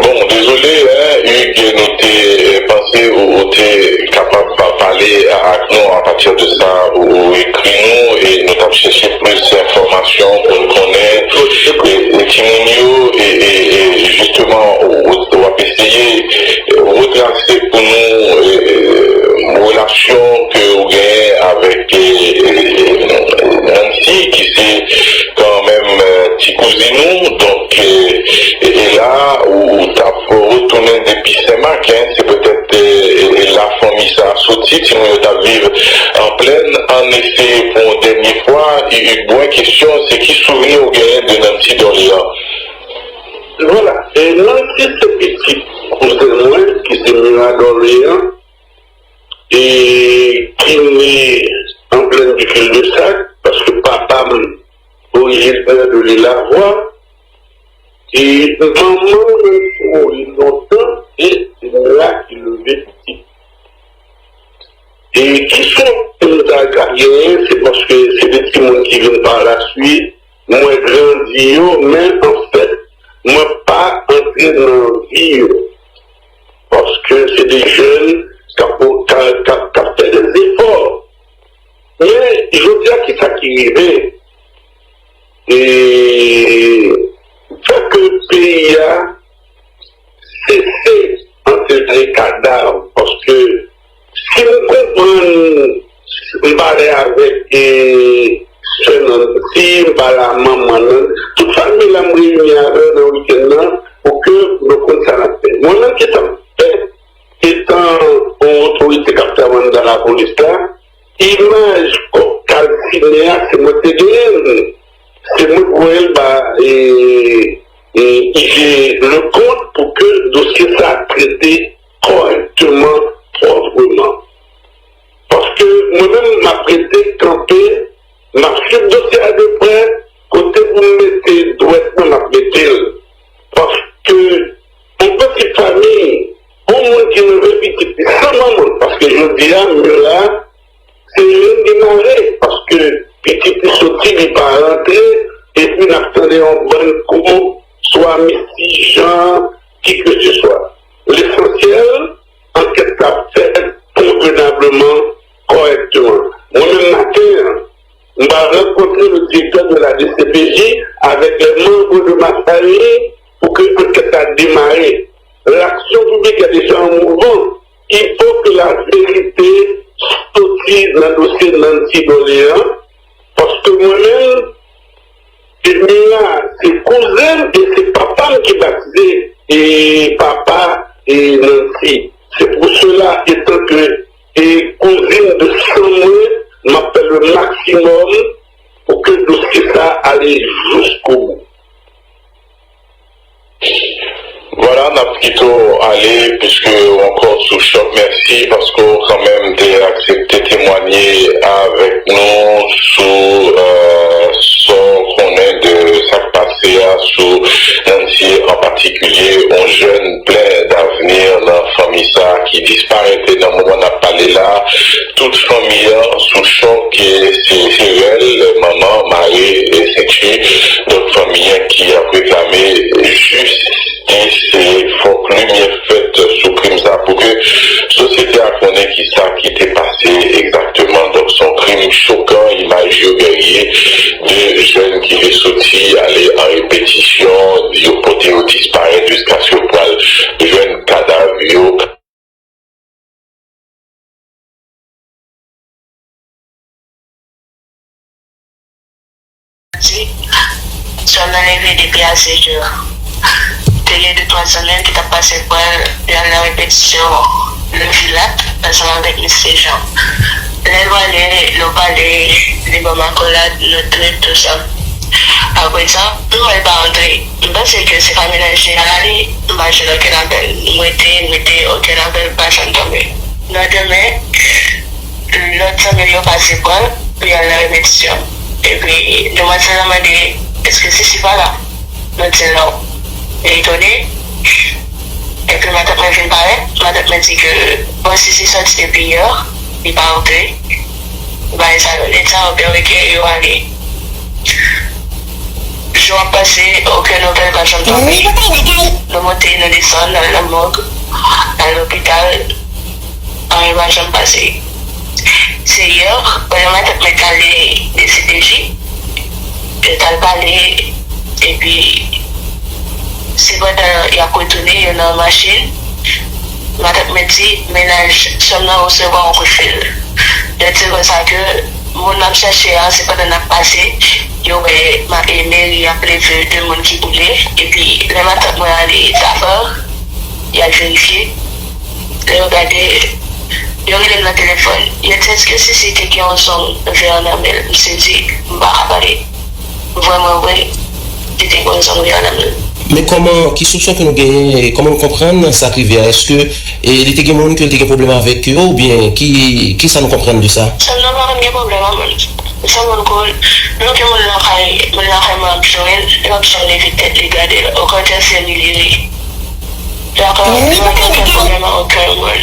Bon, dezole, hein, Hugues, nou te panse ou, ou te kapab pa pale a- ak nou apati de sa, ou, ou ekri nou, e nou t ap chèche plis enfòmasyon pou n konnen, e, e timoun yo, e, e, e jisteman, ou, ou, w ap eseye, e, retrase pou nou, e, e, relasyon ke ou genyen avèk, e, e, Nancy, ki se kanmenm, e, ti kouzin ou. Donk, e, e, e la, ou, ou t ap retounen depi Senmak, hein, se petèt, e, e, e la fanmi sa a soti, timoun yo t ap viv an plèn. Ann eseye pou yon dènye fwa, e, e, bon, kesyon, se ki souvni ou genyen de Nancy Dorléans? Vwala, e, Nancy se pitit kouzen mwen, ki se Mira Dorléans, e ki ne an plèn di Kildesak, paske papa m orijinè de Lil Avwa, e manman m mouri lontan, e se Mira ki leve pitit. E ki souvni m ta ka genyen, se paske se de timoun ki vin pa la swit, mwen grandi yo, men anfèt, mwen pa antre nan vi yo. Paske se de jèn k ap, k ap, k ap, k ap fè de zefò. Men, jodi a, ki sa ki rive? E fè ke peyi a sese antere kadav, paske si m konprann, m pale avèk, e, sè Nancy, m pale a manman Nancy, tout fanmi la m reyini avè yo nan wikenn nan, pou ke nou konn sa n ap fè. Mwen menm, ki sa m fè, etan yon otorite k ap travay anndan lapolis la, imaj kòk kalsine a, se mwen te genyen l. Se mwen k voye l ba, e, e, I G Leconte pou ke dosye sa a trete kòrèkteman, pwòpman. Paske mwen menm, m ap rete kanpe, m ap swiv dosye a de prè, kote pou m mete dwèt mwen, m ap mete l. Paske yon pitit fanmi, yon moun ki leve pitit li san manman l, paske jodi a, Mira, se youn ki mare, paske pitit li soti, li pa rantre, epi n ap tande yon bann kou, swa mistijan, kikeseswa. Lesansyèl, ankèt la ap fèt konvenableman, kòrèkteman. Mwen menm maten an, m pral rankontre le directeur de la D C P J avec les membres de ma famille pour que ankèt la demare. L'action publique est déjà en mouvement. Il faut que la vérité soti nan dosye Nancy Dorléans, paske mwen menm, Mira, se kouzen m e se papa m ki batize, e papa, e Nancy. C'est pour cela, étant que e kouzin de san mwen, m ap fè le maximum pou ke dosye sa ale jusqu'au bout. Vwala, n ap kite w ale, piske w ankò sou chòk. Mèsi paske w kanmenm te aksepte temwanye avèk nou sou, e, sa w konnen de sa k pase a, sou Nancy an patikilye, yon jèn plen davni nan fanmi sa a ki disparèt nan Tout fanmi an sou chòk, e se, se rèl, manman mare, e senti, donk fanmi an ki ap reklame jistis, e fòk limyè fèt sou krim sa pou ke sosyete a konnen ki sa ki te pase egzakteman. Donk se yon krim chokan, imaj yo genyen de jèn ki te soti ale an repetisyon, yo pote yo disparèt jiskaske yo pral jwenn kadav yo. Sè m nan leve depi a sèt è. Te gen de twa zanmi ki t ap pase pran l, y al nan repetisyon Levilat ansanm avèk Mister Jean. Lè l pale, nou pale, li ban m akolad, nou trip, tou sa. Apre sa, m wè l pa antre. M panse ke se pa menaj li a li, m pa jwenn okenn apèl. M rete, m rete, okenn apèl pa janm tonbe. Nan demen, lòt zanmi l yo pase pran l pou y al nan repetisyon. Epi, demwazèl la mande, èske Sisi pa la? Mwen di non. Li etone. Epi, matant mwen vin parèt. Matant mwen di ke, bon, Sisi sòti depi yè, li pa antre. Bagay sa yo, lè sa yo, byen rete, yo ale. Jou ap pase, okenn nouvèl pa janm tonbe. Nou monte, nou desann, n al nan mòg, n al lopital, anyen pa janm pase. Se yè, pandan matant mwen t ale D C P J, yo t al pale, epi se pandan y ap retounen, yo nan machin, matant mwen di, menaj sè m nan resevwa yon kout fil. Yo di l konsa ke moun m ap chèche a, se pandan n ap pase, yo wè ma-, e, meri ap leve de moun ki boule, epi lè matant mwen ale Dafa, y al verifye. Lè yo gade, yo rele m nan telefòn. Yo di, èske Sisi te gen yon zong vè nan men l? M sezi, m pa ka pale. Vrèman vre, li te gen yon zong vè nan men l. Men kòman, ki soupsyon ke nou genyen, e kòman nou konprann sa k rive a? Èske, e, li te gen moun ke li te gen pwoblèm avèk yo, oubyen ki, ki sa nou konprann de sa? Sè m nan pa konn gen pwoblèm ak moun. Se moun cool. Nou gen moun lakay, moun lakay mwen ap jwenn, l ap janm leve tèt li gade l. Okontrè, se li li ye. Dakò, nou pa gen pwoblèm ak okenn moun.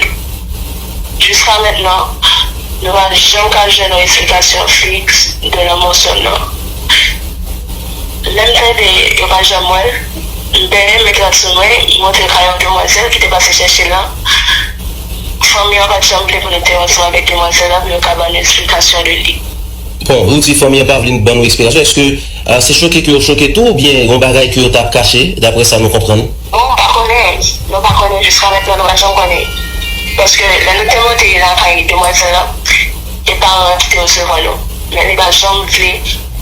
Jiska mentnan, nou pa janm ka jwenn yon esplikasyon fiks de lanmò sè m nan. Lè m tande yo pa janm wè l, m peye met la sou mwen, m monte kay yon demwazèl ki te pase chèche l lan. Fanmi an pa t janm vle pou nou te ansanm avèk demwazèl la pou yo ka ban nou esplikasyon de li. Bon, ou di fanmi an pa vle ban nou esplikasyon. Èske, ah, se choke ke yo choke tou, oubyen yon bagay ke yo t ap kache, daprè sa nou konprann? Bon, m pa konnen. Nou pa konnen jiska mentnan, nou pa janm konnen. Paske lè nou te monte lakay demwazèl lan, e paran an ki te resevwa nou. Men li pa janm vle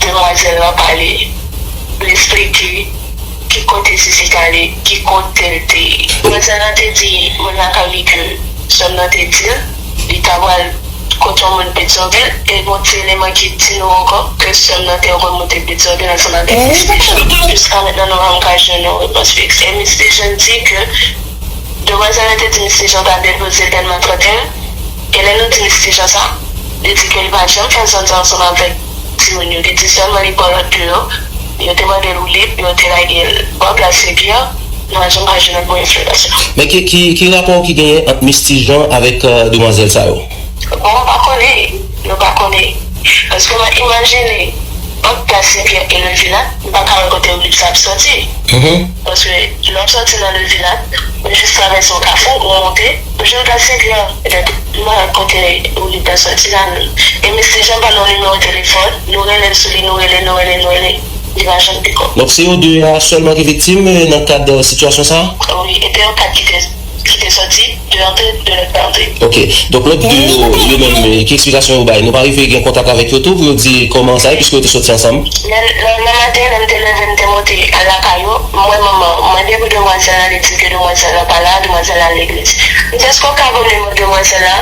demwazèl lan pale, pou l esplike ki kote Sisi t ale, ki kote l te ye. Demwazèl lan te di moun lakay li ke sè m nan te di l, li ta pral kot yon moun Petyonvil, e gon ti eleman ki di nou ankò ke sè m nan te konn monte Petyonvil ansanm avèk Mister Jean. Jiska mentnan, nou pa janm ka jwenn yon repons fiks. E Mister Jean di ke demwazèl lan te di Mister Jean ta depoze l tèlman trant è, e lè nou di Mister Jean sa, li di ke li pa janm fè zanmi ansanm avèk timoun yo. Li di sèlman li pran lòt de yo, yo te mande l woulib, yo te lage l bò Plas Senpyè, nou pa janm ka jwenn lòt bon enfòmasyon. Men ki, ki, ki rapò ki genyen ant Mister Jean avèk, euh, demwazèl sa yo? Bon, nou pa konnen, nou pa konnen. Paske mwen imajine, ant Plas Senpyè e Levilat, m pa ka wè kote woulib sa ap sòti. Mhm. Paske lè w ap sòti nan Levilat, ou jis travèse yon kafou, ou monte, ou jwenn Plas Senpyè. Petèt, m pa wè kote woulib la sòti la menm. E Mister Jean ban nou nimewo telefòn, nou rele l sou li, nou rele, nou rele, nou rele. Li pa janm piko. Donk, se yo de a sèlman ki viktim, eh, nan kad, eh, sitiyasyon sa a? Wi, e te yon kat ki te, ki te sòti, de antre, de lòt pa antre. Ok. Donk, lòt de yo, yo menm, eh, ki eksplikasyon yo bay? Nou pa rive gen kontak avèk yo tou pou yo di kòman sa ye, piske yo te sòti ansanm? Nan, nan, nan maten, lè m te leve, m te monte al lakay yo, m wè manman, m mande pou demwazèl la, li di ke demwazèl la pa la, demwazèl la al legliz. M di, èske w ka ban m nimewo demwazèl la?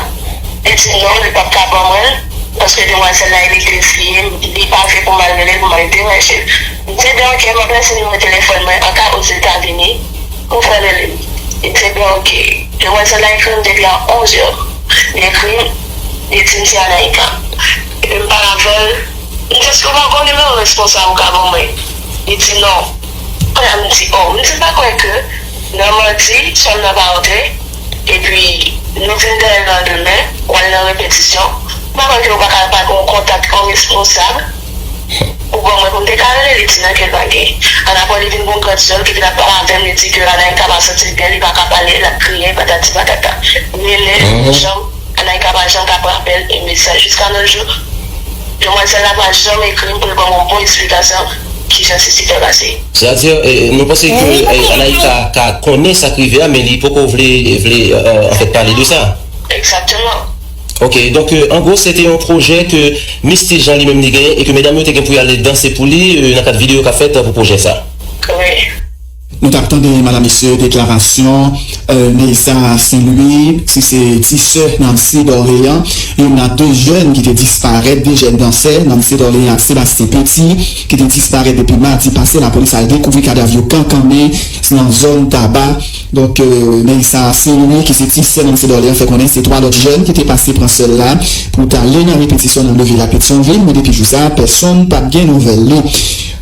Li di non, li p ap ka ban mwen l, paske demwazèl la e legliz li ye, li pa vle pou m al rele l, pou m al deranje l. M di, ebyen, ok, m ap lese nimewo telefòn mwen an ka Ozetazini pou fè rele m. Li di, ebyen, ok. Demwazèl la ekri m depi a onz è. Li ekri m, li di m se Anaïka. Epi m pale avè l. M di, èske w pa gon nimewo responsab ou ka ban mwen? Li di non. Kounye a m di, oh, m di, m pa kwè ke nan madi, sè m nan pa antre. Epi, nou vin dèyè l nan demen, w al nan repetisyon. M pa kwè ke ou pa ka pa gen yon kontak yon responsab pou ban mwen pou m te ka rele li di nan ke l pa gen. Annapre li vin gon grann sè l ki vin ap pale avè m, li di ke Anaïka pa santi l byen, li pa ka pale, l ap kriye, patati patata. M rele l, janm, Anaïka pa janm ka pran apèl e mesaj. Jiska nos jours, demwazèl la pa janm ekri m pou l ban m yon bon esplikasyon kijan se te fè pase. Sètadi, e, nou panse ke, e, Anaïka ka konnen sa k rive a, men li poko vle, vle, e, anfèt, pale de sa. Egzakteman. Ok, donk, e, an gwo, se te yon pwojè ke Misty Jean li menm li genyen e ke medam yo te gen pou y al danse pou li, e, nan kad videyo k ap fèt pou pwojè sa. Wi. Nou t ap tande, madam, mesye, deklarasyon, e, Neissa Saint Louis, ki se ti sè Nancy Dorléan, youn nan de jèn ki te disparèt, de jèn dansè, Nancy Dorléan ak Sébastien Petit, ki te disparèt depi madi pase. Lapolis al dekouvri kadav yo kankannen nan zòn Taba. Donk, e, Neissa Saint Louis, ki se ti sè Nancy Dorléan, fè konnen se twa lòt jèn ki te pase pran sè l la pou t ale nan repetisyon nan Levila Petyonvil, men depi jou sa a, pèsonn pa t gen nouvèl li.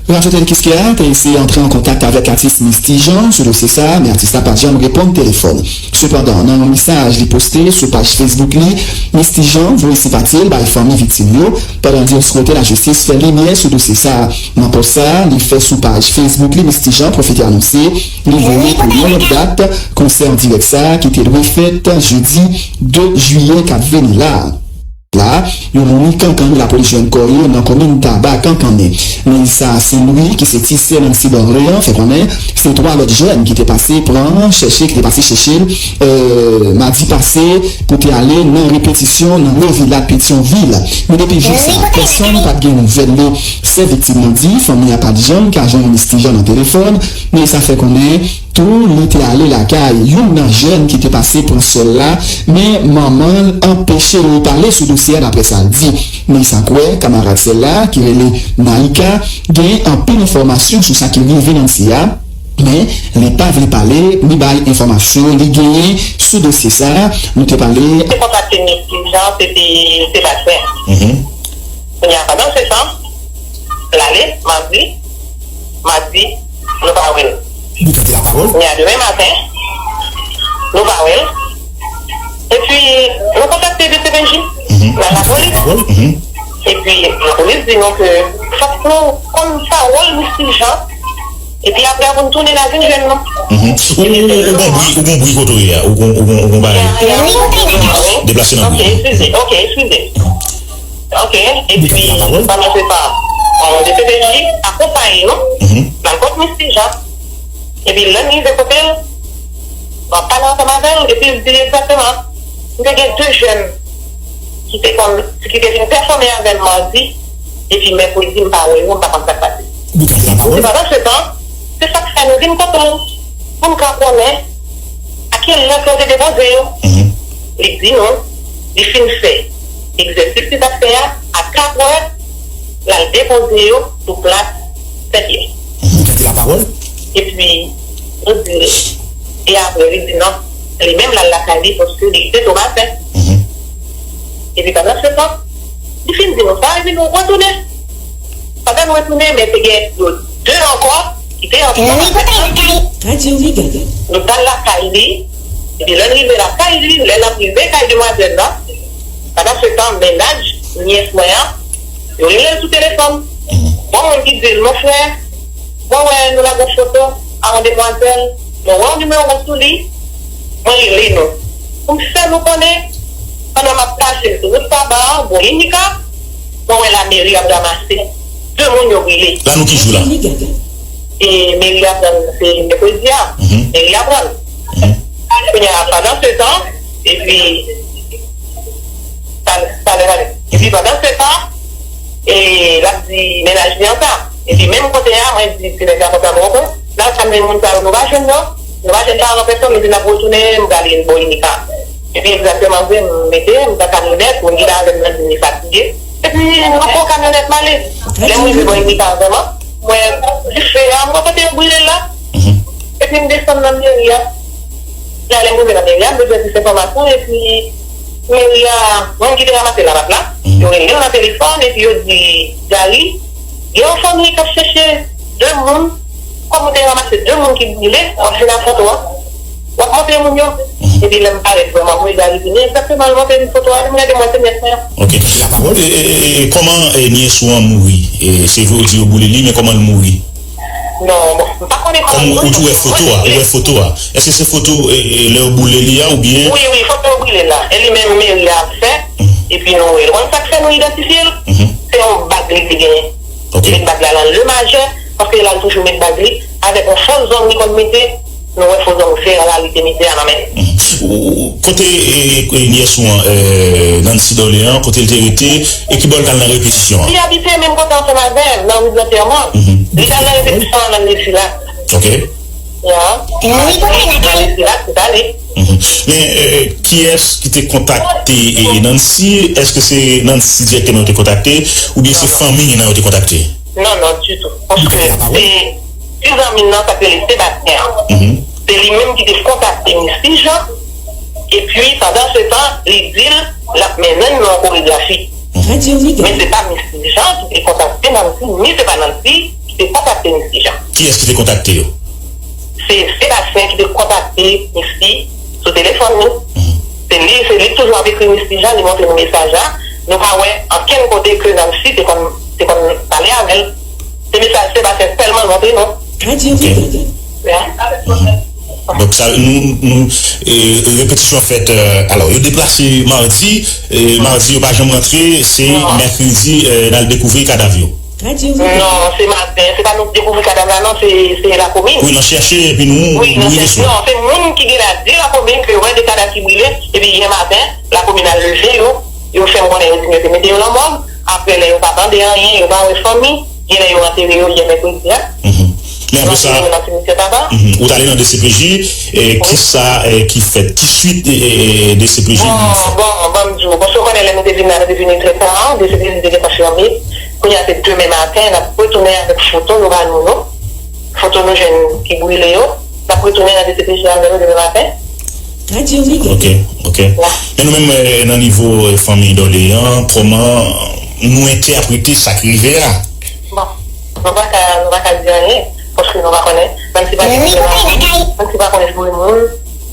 Radyo Tele Kiskeya te eseye antre an kontak avèk atis Misty Jean sou dosye sa a, men atis la pa t janm reponn telefòn. Sepandan, nan yon mesaj li poste sou paj Facebook li, Misty Jean voye senpati l bay fanmi viktim yo, pandan l di l swete lajistis fè limyè sou dosye sa a. Nan pòs sa a, li fè sou paj Facebook li, Misty Jean pwofite anonse li voye pou yon lòt dat konsè an dirèk sa a ki te dwe fèt jedi de jiyè k ap vini la a. La, yon moun kankannen, lapolis jwenn kò yo nan komin Taba kankannen. Neissa Saint Louis, ki se ti sè Nancy Dorléan, fè konnen se twa lòt jèn ki te pase pran chèche, ki te pase chèche l, e, madi pase pou te ale nan repetisyon nan Levila Petyonvil. Men depi jou sa a, pèsonn pa t gen nouvèl li. Sè viktim nan di fanmi a pa t janm ka jwenn Misty Jean nan telefòn, men sa fè konnen tou, li te ale lakay youn nan jèn ki te pase pran sè l la, men manman l anpeche li pale sou dosye a, daprè sa l di. Men sa kwè, kamarad sè l la, ki rele Naïka, gen anpil enfòmasyon sou sa ki rive Nancy a, men li pa vle pale ni bay enfòmasyon li genyen sou dosye sa a. Nou te pale. Te kontakte Misty Jean, se te Sebastien. Kounye a, pandan se tan, l ale, madi, madi, nou pa wè l. Kounye a, demen maten, nou pa wè l. Epi, nou kontakte D C P J, nan lapolis. Epi, lapolis di nou ke fòk nou konn pawòl Misty Jean. Epi apre, pou n tounen la vin jwenn nou. Ou, ou, ou, ou gon bri, ou gon bri kote w ye a. Ou gon, ou gon, ou gon bagay. Deplase nan bri. Ok, eskize. Ok, eskize. Ok, epi, pandan se tan, D C P J akonpaye nou, n al kot Misty Jean. Epi, lè n rive kote l, m ap pale ansanm avè l, epi l di egzakteman, m te gen de jèn ki te konn, ki te vin pèfòme avè l madi, epi mèkredi, m pa wè yo, m pa konn sa k pase. Epi pandan se tan, se sa k fè nou vin kote w, pou n ka konnen a ki lè ke w te depoze yo. Li di nou, li fin fè egzèsis li t ap fè a, a katrè, l al depoze yo sou plas Sèbyè. Epi, nou di, e apre, li di non, li menm l al lakay li paske li te Tomasen. Epi pandan se tan, li fin di nou sa, epi nou retounen. Pandan nou retounen, men te gen de ankò ki te ansanm avèk nou. Nou t al lakay li, epi lè n rive lakay li, lè n ap rive kay demwazèl la, pandan se tan, mennaj nyès mwen an, yo rele l sou telefòn. Gon moun ki di l, mon frè, mwen wè nou lage yon foto a yon demwazèl, mwen wè yon nimewo sou li, mwen rele nou. Pou m fè nou konnen, pandan m ap pase sou wout Taba a, bò Inika, mwen wè lameri ap ranmase de moun yo brile. La nou ki jou la? E meri a pran, se mèkredi a, meri a pran. Kounye a, pandan se tan, epi, sa, sa lè pale. Epi pandan se tan, e, l ap di mennaj li an sa. Epi menm kote a, mwen di ti nèg la konsa, bon, ok, nan sa men moun sa yo, nou pa jwenn non. Nou pa jwenn paran pèsonn, nou di n ap retounen, m prale bò Inika. Epi egzakteman vre, m mete, m pran kamyonèt, moun ki t avè m nan di li fatige. Epi nou pran kamyonèt m ale. Lè m rive bò Inika vrèman, m wè dife a, m wè kote yo brile l la. Epi m desann nan meri a. La, lè m rive nan meri a, m bezwen plis enfòmasyon, epi meri a, moun ki te ranmase l la pa t la. Yo rele m nan telefòn, epi yo di, Gary, gen yon fanmi k ap chèche de moun, kòm ou te ranmase de moun ki brile, w ap vin ak foto a, w ap montre moun yo. Epi lè m parèt vrèman, m wè Gary vini, egzakteman, l montre m foto a, lè m gade, m wè se nyès mwen an. Ok. E, e, e, e, kòman, e, nyès ou an mouri? E, se vre ou di yo boule li, men kòman l mouri? Non, bon, m pa konnen kòman l mouri. Ou di w wè foto a, ou wè foto a. Èske se foto, e, e, lè yo boule li a, oubyen? Wi, wi, foto yo brile la. E li menm meri a ap fè, epi nou wè l. Ou konn sa k fè nou idantifye l? Se yon bag li te genyen. Li met bag la nan le majè, paske l al toujou met bag li, avèk yon fo zong li konn mete, nou wè fo zong vè la li te mete a nan men l. Ou, ou, kote, e, e, nyès ou an, e, Nancy Dorlean, kote l te rete, e ki bò l t al nan repetisyon an? Li abite menm kote ansanm avè m, nan ri Zantèman. Li t al nan repetisyon an nan Lesilat. Ok. Ya. Nan Lesilat, se ta li. Men, e, e, kiyès ki te kontakte, e, Nancy? Èske se Nancy dirèkteman yo te kontakte, oubyen se fanmi nan yo te kontakte? Non, non, ditou. Paske se ti zanmi l nan, sa k rele Sebastien an. Se li menm ki te kontakte Misty Jean. Epi, pandan se tan, li di l l ap mennen l nan yon koregrafi. Men se pa Misty Jean ki te kontakte Nancy, ni se pa Nancy ki te kontakte Misty Jean. Kiyès ki te kontakte yo? Se Sebastien ki te kontakte Misty sou telefòn li. Se li, se li k toujou ap ekri Misty Jean, li montre nou mesaj la. Nou pa wè ankenn kote ke Nancy te konn, te konn pale avè l. Se mesaj Sebastien sèlman l montre nou. Ok. Ya. Donk sa, nou, nou, e, repetisyon fèt, e, alò, yo deplase madi, e, madi yo pa janm rantre, se mèkredi, e, n al dekouvri kadav yo. Non, se maten, se pa nou k dekouvri kadav la, non, se, se lakomin. Wi, n al chèche, epi nou, nou rive sou. Non, se moun ki gen la di lakomin ke yo wè de kadav ki brile, epi yè maten, lakomin al leve yo, yo fè m konnen yo di m yo te mete yo nan mòg, apre lè yo pa tande anyen, yo pa wè fanmi, genlè yo antere yo yè mèkredi a. Men apre sa, yo antere yo nan simityè Taba. Ou t ale nan D C P J, e, kisa, e, ki fèt? Ki swit, e, e, e, D C P J vin fè? Bon, bon, ban m di w, paske w konnen lè nou te vin la, nou te vini trè ta, D C P J te gentan fèmen. Kounye a se demen maten, n ap retounen avèk foto yo ba nou yo. Foto nou jwenn ki brile yo. N ap retounen nan D C P J avè yo demen maten. Ok, ok. Men nou menm, e, nan nivo, e, fanmi Dorlean, kòman nou entèprete sa k rive a? Bon, nou pa ka, nou pa ka di anyen, paske nou pa konnen. Nancy pa gen pwoblèm avè moun, Nancy pa konnen boule moun.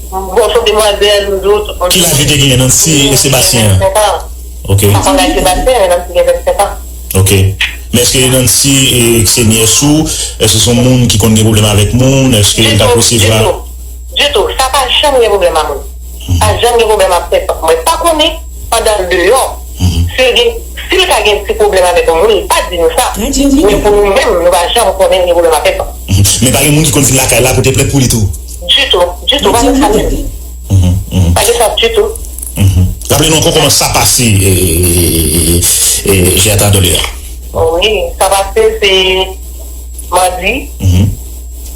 Bon, se demwazèl, nou di w tout moun. Ki laj yo te genyen, Nancy e Sebastien an? Vennsenk an. Ok. Pa konn laj Sebastien, men Nancy gen vennsenk an. Ok. Men èske Nancy, e, se nyès ou, èske se yon moun ki konn gen pwoblèm avèk moun, èske l t ap resevwa? Ditou, ditou. Sa pa janm gen pwoblèm ak moun. Pa janm gen pwoblèm ak pèsòn. Mwen pa konnen pandan l deyò, si l gen, si l ka gen ti pwoblèm avèk yon moun, li pa di nou sa. Men pou nou menm, nou pa janm konnen l gen pwoblèm ak pèsòn. Men pa gen moun ki konn vin lakay la pote plent pou li tou? Ditou, ditou, pa gen sa ditou. Pa gen sa ditou. Raple nou ankò kòman sa pase, e, e, e, e, Gertha Dorlean? Wi, sa pase se madi.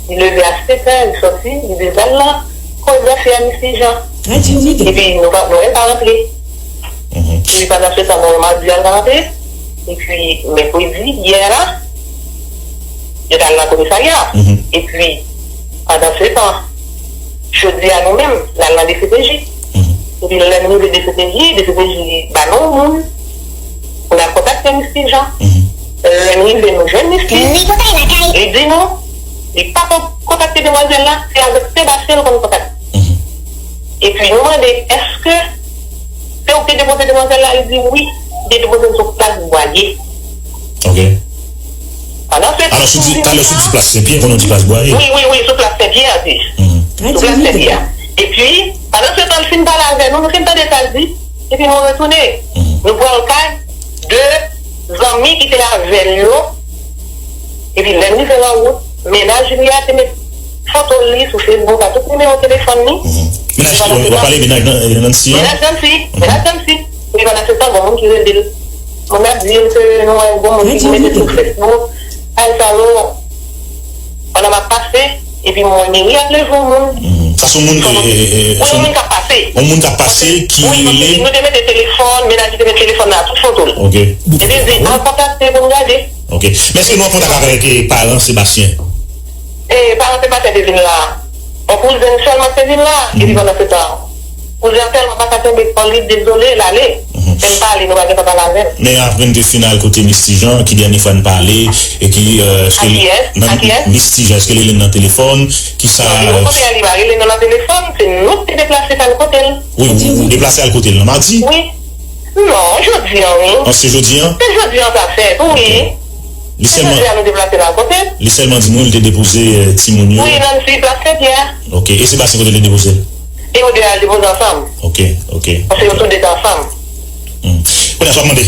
Li leve a sèt è, li sòti, li desann nan koregrafi a Misty Jean. Epi nou pa, nou menm pa rantre. Epi pandan se tan, nou wè madi a l pa rantre. Epi mèkredi, yè la, yo t al nan komisarya. Epi, pandan se tan, jodi a nou menm, n al nan D C P J. Epi lè n rive D C P J, D C P J ba nou yon moun pou n al kontakte Misty Jean. Lè n rive, nou jwenn Misty. Li di nou, li pa konn kontakte demwazèl la, se avèk Sebastien l konn kontakte. Epi nou mande, èske se ou ki te depoze demwazèl la? Li di wi, li te depoze l sou plas Bwaye. Ok. Pandan se tan, alò, sou di, talè sou di plas Senpyè, kounye a w di plas Bwaye. Wi, wi, wi, sou plas Senpyè a di. Sou plas Senpyè a. Epi, pandan se tan, l fin pale avè nou, nou fin tande sa l di, epi nou retounen. Nou pran l kay de zanmi ki te avè l yo. Epi lè n rive nan wout, mennaj li a te met foto li sou Facebook ak tout nimewo telefòn li. Mennaj ki w ap pale, mennaj Nan-, e, Nancy an? Mennaj Nancy, mennaj Nancy. Epi pandan se tan, gon moun ki rele l. Moun nan ap di l ke nou wè gon moun ki mete sou Facebook. Ay, sa yo, pandan m ap pase, epi m wè meri ap leve yon moun. Sa se yon moun, e, e, e, wi, yon moun k ap pase. Yon moun k ap pase ki rele. Wi, nou te mete telefòn, mennaj li te mete telefòn nan tout foto l. Ok. Epi l di, al kontakte pou m gade. Ok. Men èske nou an kontak avèk, e, paran Sebastien? E, paran Sebastien te vin la. Yon kouzen sèlman te vin la. Epi pandan se tan, kouzen an tèlman pa ka kenbe kò l, li dezole, l ale. Menm pale, nou pa gentan pale avè l. Men apre n te fin al kote Misty Jean, ki dènye fwa n pale, e ki, e, èske... A kiyès? A kiyès? Misty Jean, èske l rele n nan telefòn? Kisa... Non, li pa rele nou nan telefòn, se nou ki te deplase al kote l. Wi, ou, ou deplase al kote l nan madi? Wi. Non, jodi a, wi. Ah, se jodi a? Se jodi a sa fèt, wi. Li Se sèlman, jodi a nou deplase l al kote? Li sèlman di nou li te depoze, eh, timoun yo. Wi, Nancy, plas Senpyè. Ok, e se Basen kote li depoze l? E yo de al depoze ansanm. Ok, ok. Paske yo tou de te ansanm. Hmm. Kounye a, sa w ap mande?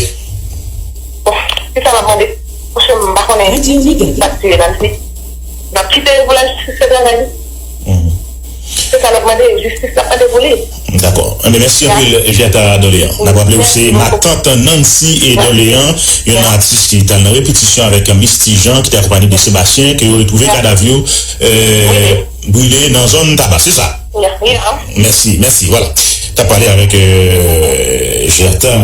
Bon, ki sa m ap mande? Paske m pa konnen sa k tire Nancy. N ap kite l pou lajistis fè travay li. Mhm. Se sa n ap mande, jistis n ap mande pou li. Dakò. Enben, mèsi anpil, Jata Dolean. N ap raple w se matant Nancy e Dolean, yon atis ki t al nan repetisyon avèk Misty Jean, ki te akonpaye de Sébastien, ke yo retwouve kadav yo, euh, brile nan zòn Taba, se sa? Mèsi, mèsi, vwala. T ap pale avèk, euh, Jata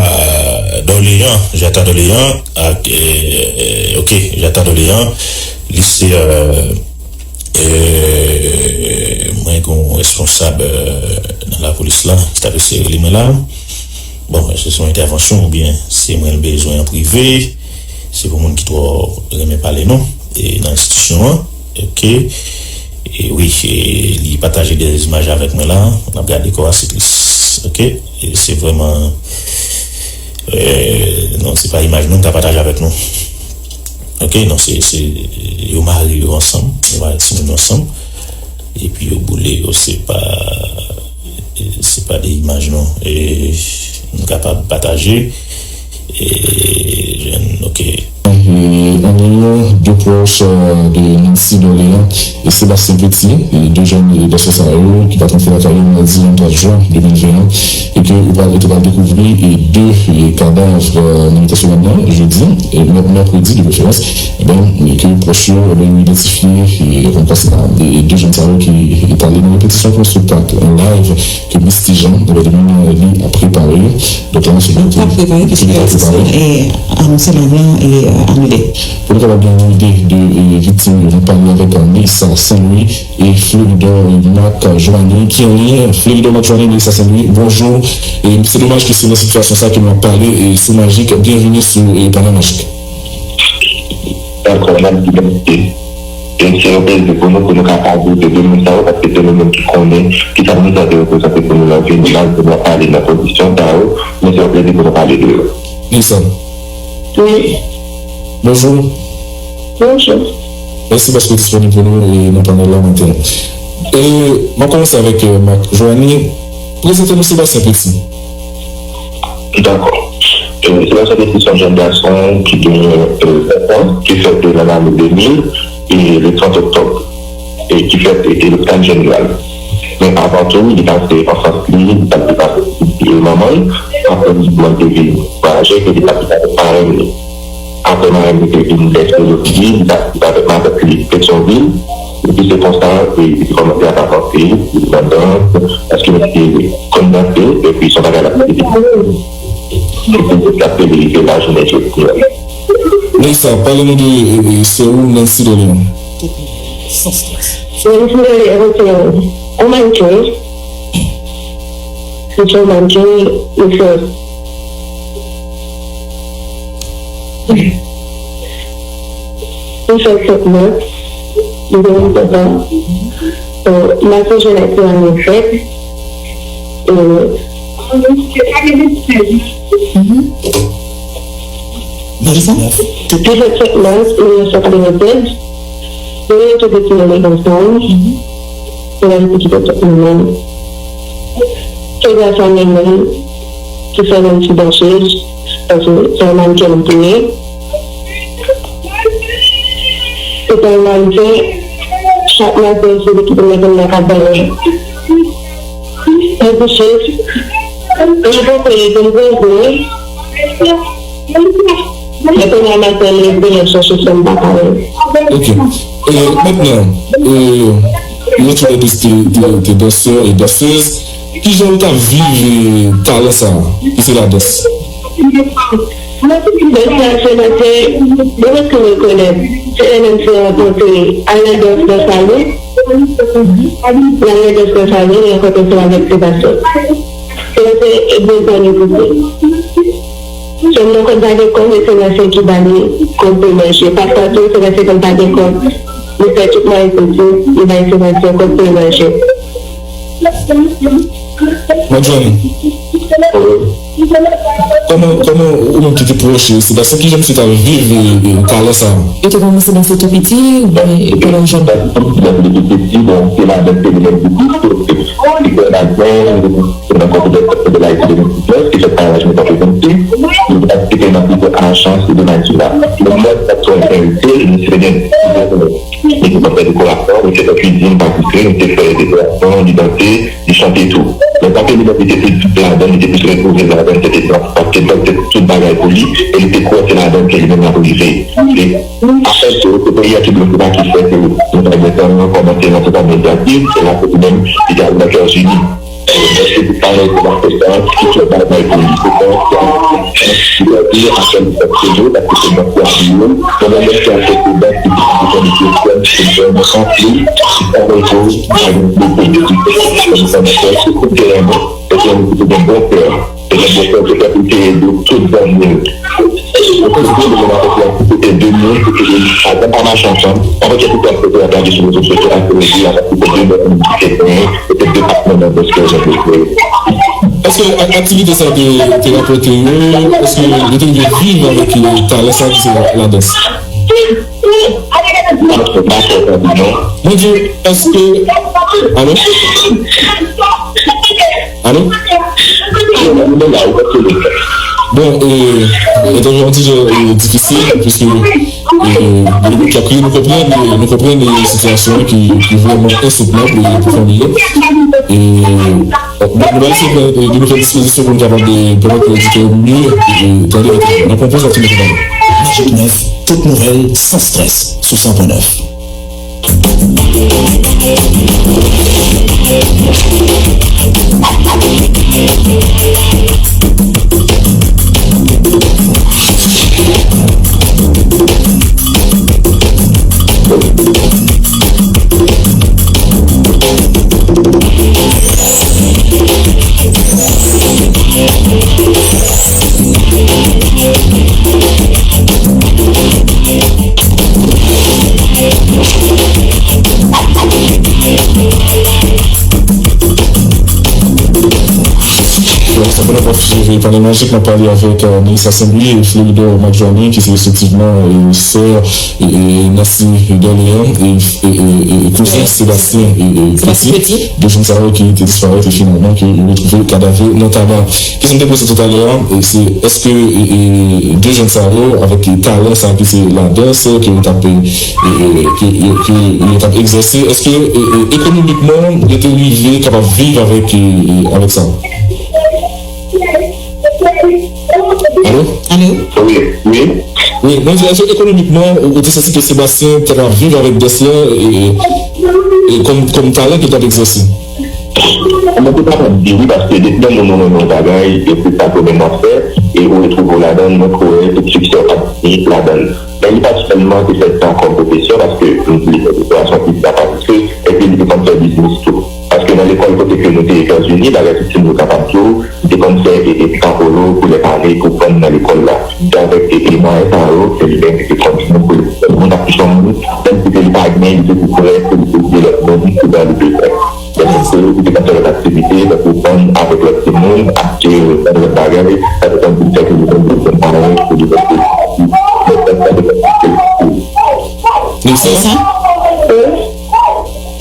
Dolean, Jata Dolean, ak, euh, ok, Jata Dolean, li se, euh, euh, mwen gen yon responsab, euh, nan lapolis la, ki t ap eseye rele mwen la. Bon, èske se yon entèvansyon oubyen se mwen l bezwen an prive? Se pou moun ki twò renmen pale non, e nan enstitisyon an. Ok. E wi, e li pataje de imaj avèk mwen la. N ap gade kò a, se tris. Ok. E se vrèman, e, non, se pa imaj nou, m ta pataje avèk nou. Ok, non, se, se, yo mare yo ansanm, yo mare timoun yo ansanm. Epi yo boule yo, se pa, se pa de imaj non. E nou kapab pataje. E, jèn, ok. E, an yon de pwòch, euh, de Nancy Dolean e Sébastien Petit, e de jèn, e, dansè sa yo ki pa t rantre lakay yo madi venntwa jen de mil ven an, e ke yo pral, yo te pral dekouvri, e, de, e, kadav, euh, nan mitan semèn nan, jedi, e, mè-, mèkredi de preferans, enben, e ke pwòch yo, enben, yo idantifye, e, kòmkwa se ta, e, de jèn sa yo ki, e, t ale nan repetisyon pou yon spektak, yon live ke Misty Jean, enben, li menm, li ap prepare. Donk, la, se Donk, l ap prepare, piske sesyon, e, anonse live lan, e, anile. Pou nou kapab gen yon ide de, e, viktim yo, nou pale avèk, e, Neissa Saint-Louis e Fleuridor, e, Marc Joanny, ki anliyen. Fleuridor Marc Joanny, Neissa Saint-Louis, bonjou. E se domaj ke se nan sitiyasyon sa ke nou ap pale, e sou Majik. Byenvini sou, e, Panel Majik. Dakò, n ap di mèsi. E se yon plezi pou nou, pou nou ka pale de de moun sa yo, paske se de moun ki konnen ki sa mitan te reprezante pou nou nan vi nou, malgre nou ap pale nan kondisyon sa yo, men se yon plezi pou nou pale de yo. Neissa. Wi. Bonjou. Bonjou. Mèsi paske w disponib pou nou, e, nan panèl la maten an. E, m ap kòmanse avèk, e, Marc Joanny. Prezante nou Sébastien Petit. Dakò. E, Sébastien Petit se yon jèn gason ki gen, e, vent an, ki fèt, e, nan lane de mil, e, le trant oktòb, e, ki fèt, e, e, lopital jeneral. Men avan tou, li pase anfans li, li pase pitit li e manman l, apre li mande vin vwayaje, ke li t ap viv avèk parenn li. Apre marèn li te vin lèse li, li t ap viv avèk matant li Petyonvil. Epi se konsa, e, li te kòmanse ap avanse, li nan dans, paske li te konn danse, epi se yon bagay l ap fè depi, depi l ap fè li rive laj jounen jodi a. Neissa, pale nou de, e, e, sè ou, Nancy Dolean. Nancy Dolean se yon mannken. Se yon mannken, li fè Li fè sèt mwa, li gen yon papa. Bon, m pa sonje lè ke l fèt. E, Mhm. Li fèt sèt mas mil nèf san katrevennsèz. Nou rete depi lè ansanm. Mhm. Se la li te kite tout moun. Se gras a manman ki fè mwen ti dansez, paske se yon mannken m te ye. Se pa yon mannken, chak maten, se li ki te mete m nan kab bagay. Mwen kouche, mwen poko ye pou m poze. Mwen konnen maten leve, m ap chache fè m pa pale. Ok. E, mentnan, e, nou toulède te, te, te dansè e dansez. Kijan ou t ap viv, e, talan sa a, ki se ladans? Dans la se mete, mwen mèt ke rekonèt, se M M C rankontre al nan dans nan salon, l al nan dans nan salon, li rankontre ansanm avèk Sébastien. Sébastien e bon zanmi pou mwen. Sèlman konn pa gen kòb, men Sébastien ki ba li kòb pou manje. Pafwa tou, Sébastien konn pa gen kòb, li fè tout mwayen posib, li bay Sébastien kòb pou l manje. Madjwani. Kòman, kòman ou menm ki te pwòch Sebastien, kijan misye t ap viv, e, e, talè sa a? Yo te kòmanse danse tou piti, oubyen pandan l jèn? Lè li te piti, bon, se ladan ke li menm li te, li te, li te nan Ayiti de mil diznèf, ki fèt nan laj li te vennsis, li te nan plizyè ajans de Nigeria. Nan mwa katrevennsenk, misye te gen plizyè, li te konn fè dekorasyon, li te fè kuizin, patisi, li te fè dekorasyon, li danse, li chante tou. Men sa ke li menm li te plis ladan, li te plis retwouve l ladan, se te dans, paske dans se tout bagay pou li, e li te kwè se ladan ke li menm l ap rive. E afè ke se peyi a ki bloke pa ki fè ke nou pa gen tan kòmanse nan tout medyatif, se la ke li menm li te al nan Etazini. Èske li pa rete nan fè sa, ki fè bagay pou li, se pa sa, li pa di afè li fè se vre, paske se dans ki abiye l, men nan lè ki al fè se dans ki te plis konn li te fè, se vrèman anpil, ki pa rete, pa gen de politik, se sa, se kote renmen. Epi yon moun ki te gen bon kè, te gen bon kè, te fè pou te ede tout zanmi l. Mwen te di moun nan konfyans, se te de moun ki te gen ajan pa mache ansanm. Anfèt, se pou sa ke te ap lage sou rezo sosyo a, se redi a, paske se de moun ki te genyen, se te de patnè nan dans ke jan te fè. Èske a-, aktivite sa te, te rapòte yo, èske yo te rive viv avèk, e, talè sa ki se ladans? Mwen di, èske, alo? Alo? Bon, e, entèvyou an ti jan, e, difisil, piske, e, e, kèk ri, nou konprann, e, nou konprann, e, sitiyasyon an ki, ki vrèman ensoutnab, e, pou fanmi yo. E, bon, nou va eseye pran, e, de nouvèl dispozisyon pou nou kapab, e, pèmèt oditè yo mye, e, tande entèvyou an. N ap pran yon poz, n ap tounen pou pale. Magik nèf, tout nouvèl, san strès, sou san pwen nèf. Donk, sa pou n ap swiv Panel Magic, n ap pale avèk, e, Neissa Saint-Louis e Floridor Madjoine, ki se respektivman, e, sè, e, e, Nancy Dorléans e, e, e, e, e kouzen Sébastien, e, e, Petit. De jèn sa yo ki te disparèt e finalman ke yo retwouve kadav yo nan Taba. Kesyon m te poze toutalè a, e, se èske, e, e, de jèn sa yo, avèk, e, talè sa ki se ladans, ke yo t ap, e, e, e, ke, ke, ke yo t ap egzèse, èske, e, e, ekonomikman, yo te rive kapab viv avèk, e, e, avèk sa? Alo? Alo? Wi, wi. Wi, mwen di, èske ekonomikman, ou, ou te santi ke Sebastien te ka viv avèk dans lan, e, e, e kòm, kòm talan ke l t ap egzèse? Mwen te kapab di wi, paske depi lè moun ou renmen yon bagay, e se sa ke w menm w ap fè, e ou retwouve w ladan l, mwen kwè tout siksè w ap vini ladan l. Men li pa sèlman te fè sa kòm pwofesyon, paske li fè dekorasyon plis la pa plis, epi li te konn fè biznis tou. Paske nan lekòl kote ke nou te Etazini, bagay ki timoun yo kapab di w, li te konn fè e, e pika polo pou lè pale, pou vann nan lekòl la. Se avèk e, e mwayen sa yo ke li menm li te konn jwenn pou li fè moun ap touche moun, menm si se li pa gen, li toujou prè pou li ede lòt moun ki nan li bezwen. Donk, se li te konn fè lòt aktivite, tankou vann avèk lòt timoun, achte, fè lòt bagay, sa te konn vin fè ke li menm li te konn mwayen pou li mete Nilsen?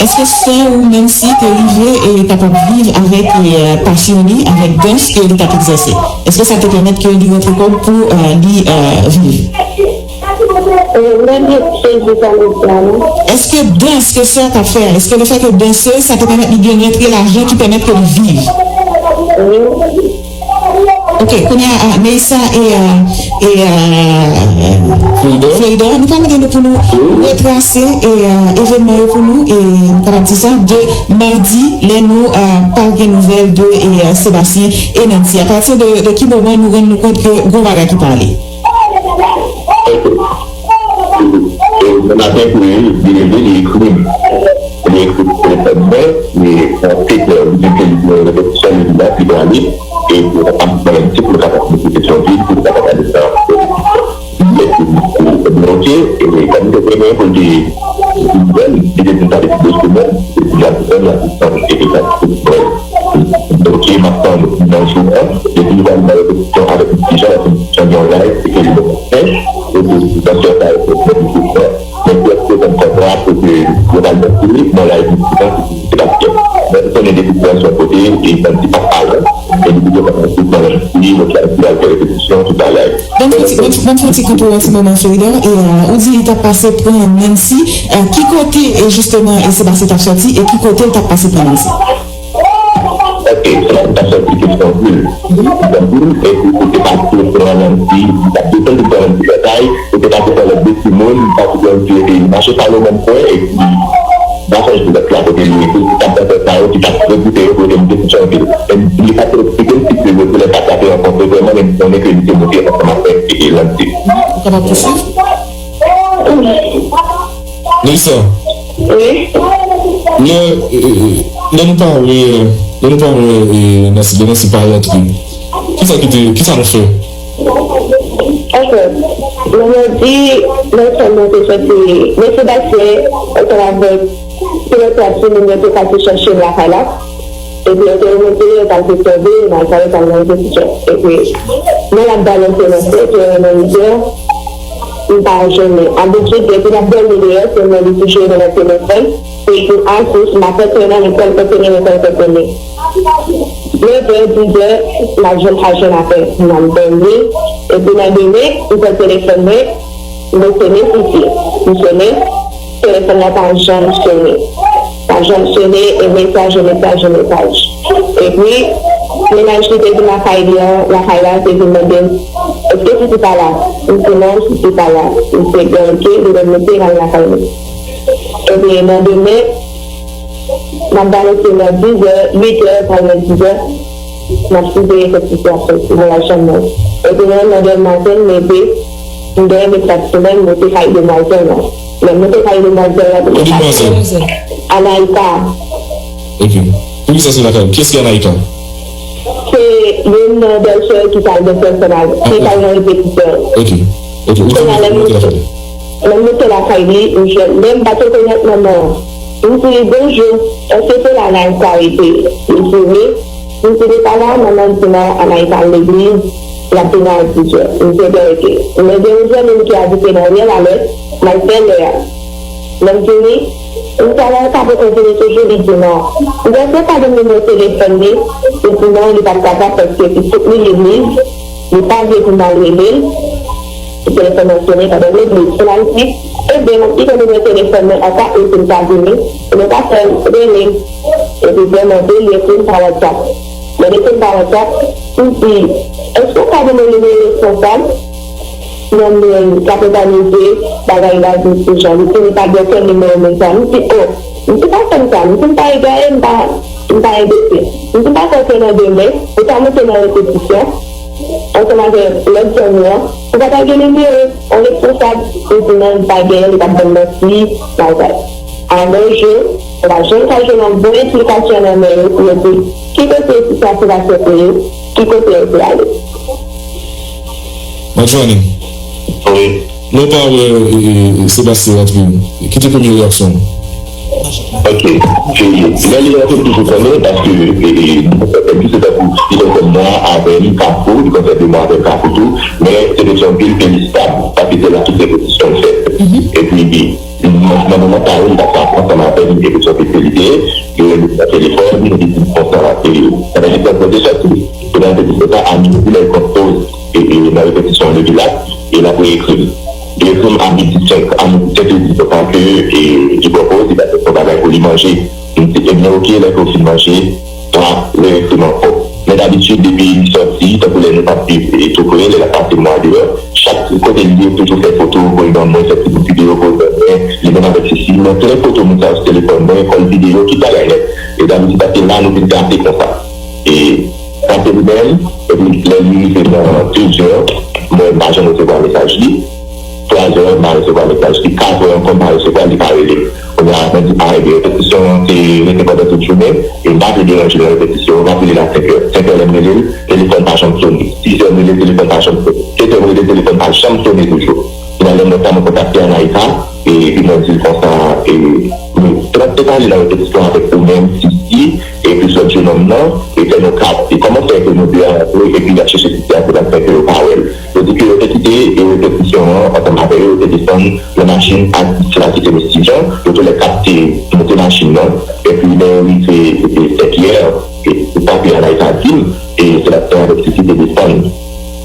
Èske sè ou menm si te rive e kapab viv avèk, e, pasyon li, avèk dans ke li t ap egzèse? Èske sa te pèmèt ke li rantre kòb pou, e, li, e, viv? E, mwen byen sezi sa w di la, non. Èske dans ke sè w t ap fè a, èske lefètke danse, sa te pèmèt li gen rantre lajan ki pèmèt ke li viv? Wi. Ok, kounye a, a, Neissa e, a, e, a, Floridor. Floridor, nou ka mande nou pou nou retrase e, a, evènman yo pou nou, e nou kapab di sa, de madi, lè nou, a, pa gen nouvèl de e, a, Sébastien e Nancy. Apati de, de ki moman nou rann nou kont ke gon bagay ki pa ale? Ok. E, nan maten pou li, li leve, li ekri m. Li ekri m telefòn mwen, li, an sekre, li di ke li gen repetisyon, li di la, li prale, e pou ap mande m si pou l kapab mete kesyon vin, pou l kapab ale nan, e, ok, e, kòm li te premye pou l te di nouvèl, li te di m sa depi de semèn, li te di a semèn, la, pou l te di nouvèl. Ok, m ap tann nan jou an, depi li pral nan Epi nan sèt sa yo se pwodiktè, men pyès se konn kontra kote yo pral mete nan live Michigan se pwodiktè. Men ou konnen depi pou yon kote e nan ti pa alè, men li toujou konn antre nan live li, yo pral di al fè repetisyon, tout bagay. Ban m fè ti, ban m, ban m fè ti koupe w yon ti moman, Ferida. E, euh, ou di li t ap pase pran Nancy. Euh, ki kote, e, jisteman, e Sebastien t ap sòti, e ki kote l t ap pase pran Nancy? Ok, sa ta sòti kesyon vil. Kesyon vil, epi ou te pase pran Nancy, ou t ap desann pou pran Nancy lakay, ou te pase pran lòt de timoun, pase pran Nancy, epi mache pale menm kwen, epi gason jwèt la kote li ye, tout ti ap fè sa yo, ki t ap rekite yo, kote m te soti anpil. Men li pa t eksplike m si se yo, se lè sa t ap rankontre vrèman, men m konnen ke li te monte ansanm avèk, e, e, Nancy. Ou kapab pouswiv? Melissa, Wi. Lè, e, e, e, lè nou pa wè, lè nou pa wè, e, Nancy, lè Nancy pa rantre, kisa ki te, kisa nou fè? Ok. Nan madi, nan sèn mwen te sòti, men Sebastien, ansanm avèk ti lòt timoun yo te pati chèche m lakay la. Epi yo te remonte, yo t al fè tande, nan sa yo t al nan repetisyon. Epi, mwen ap balanse nan sèt è, nan uit è, m pa jwenn li. Abitid, depi l ap dòmi deyò, se mwen li toujou rele nan telefòn. Epi, asous, m ap antre nan lekòl, kontinye lekòl, kontinye. Nèf è, diz è, m ap jwenn pa jwenn apèl. M ap dòmi. Epi, nan demen, m pran telefòn mwen, m sone Fifi. M sone, telefòn nan pa janm sone. Pa janm sone, e mesaj, e mesaj, e mesaj. Epi, mennaj li te vin lakay li an, lakay la, te vin mande m, èske Fifi pa la? M di non, Fifi pa la. M te gen oke, li mèt monte, l al lakay li. Epi, nan demen, m ap balanse nan diz è, uit è, pral nan diz è. M ap siveye kèk sitiyasyon nan lachanm nan. Epi nan, nan dèmen maten, m leve, m genyen de twa semèn, m rete kay demwazèl la. Lè m rete kay demwazèl la, te Ki demwazèl? Anaïka. Ok. Poukisa se lakay? Kiyès ki Anaïka? Se youn nan dansè ki t al danse ansanm avè, ki t al nan repetisyon. Ok. Ok. Ou te Kounye a, lè m monte lakay li. Lè m monte lakay li, m jwenn, men m pa t rekonèt manman an. M di li, "Bonjou, èske se la Anaïka rete?" Li di, "Wi." M di, "Li pa la." Manman di, "Non, Anaïka al legliz, l ap vini a diz è." M di, "Ebyen, oke." Men gen yon zanmi m ki abite nan Riyèl Alè, m al fè lè a. Lè m vini, m di, "Anaïka poko vini toujou?" Li di, "Non." M di, "Èske w ka ban m nimewo telefòn li?" Li di, "Non, li p ap kapab paske pitit li legliz, li pa vle pou m al rele l." Telefòn nan sone pandan legliz. Kounye a li di, "Ebyen, m ap kite nimewo telefòn mwen ansanm avè l pou l ka vini, pou nou ka fè l rele m." Epi vrèman, de l li ekri m pa WhatsApp. Lè l ekri m pa WhatsApp, m di, "Èske w ka ban mwen nimewo responsab nan mwen k ap òganize bagay la?" Li di, "Jan, li di, li pa gen okenn nimewo moun sa." M di, "O, m di, pa fè m sa, m di, m pa egare, m pa, m pa enbesil." M di, "M pa kwè ke nan demen, ou ta monte nan repetisyon ansanm avèk lòt zanmi an, ou pa ta gen nimewo yon responsab?" Li di, "Non, li pa genyen, li t ap ban m manti, bagay." Alò, je, ou pa janm ka jwenn yon bon esplikasyon nan men yo pou yo di ki kote sitiyasyon Sebastien te ye, ki kote yo te ale. Madjwani, Wi. Lè w pa wè, e, e, e, Sebastien rantre, ki te premye reyaksyon w? Ok. E, lè li rantre, m toujou konnen, paske, e, e, li konn fè de mwa avè m Kafou, li konn fè de mwa avè m Kafou tou, men se te yon vil felisitab, paske se la tout repetisyon fèt. Epi, nan, nan moman sa yo, li t ap ansanm avè m, epi se yon vil ke li te ye, li rele m nan telefòn, li di m konsa, e, nan repetisyon te sòti, e nan repetisyon sa, a midi, lè l konn poz, e, e, nan repetisyon, li di la, e l ap reekri m. Li ekri m a midi senk, a midi senk, li di konsa ke, e, li poko, li ta fè yon bagay pou li manje. M di, ebyen, oke, lè ke w fin manje, w a reekri m ankò. Men dabitid, depi li sòti, tankou lè nou t ap viv, e, tou pre, lè l ap pase mwa deyò, chak kote li ye, toujou fè foto, voye ban mwen, fè ti bout videyo, voye ban mwen, li menm avèk Sisi, mwen plen foto moun sa yo sou telefòn mwen, kòl videyo, tout bagay nèt. E dabitid, paske la, nou vin gate konsa. E, sa se li menm, epi lè li rive nan de zè, mwen pa janm resevwa mesaj li. Twa zè, m pa resevwa mesaj li. Kat zè ankò, m pa resevwa, li pa rele m. Kounye a, mwen di, a, ebyen, repetisyon an te rete pandan tout jounen, e m pa vle deranje nan repetisyon, m ap rele l a senk è. Senk è, lè m rele l, telefòn pa janm sone. Sis è, m rele l, telefòn pa janm sone. Sèt è, m rele l, telefòn pa janm sone toujou. Finalman, mwen sa, mwen kontakte Anaïka, e, epi mwen di l konsa, e, mwen trant te pale nan repetisyon avèk ou menm, Sisi, e plis lòt jenòm nan, e fè nou kat, e kòman fè ke nou de a rantre, epi y ap chèche Sisi a pou l ap fè ke yo pa wè l. Di ke yo te kite e repetisyon an ansanm avè yo, yo te desann nan machin atis la ki te Mistijan. Yo toulèkat te monte machin nan, epi lè yo rive e Sèkyè, e se sa ke Anayta di m, e se la Sèkyè avèk Sisi te desann.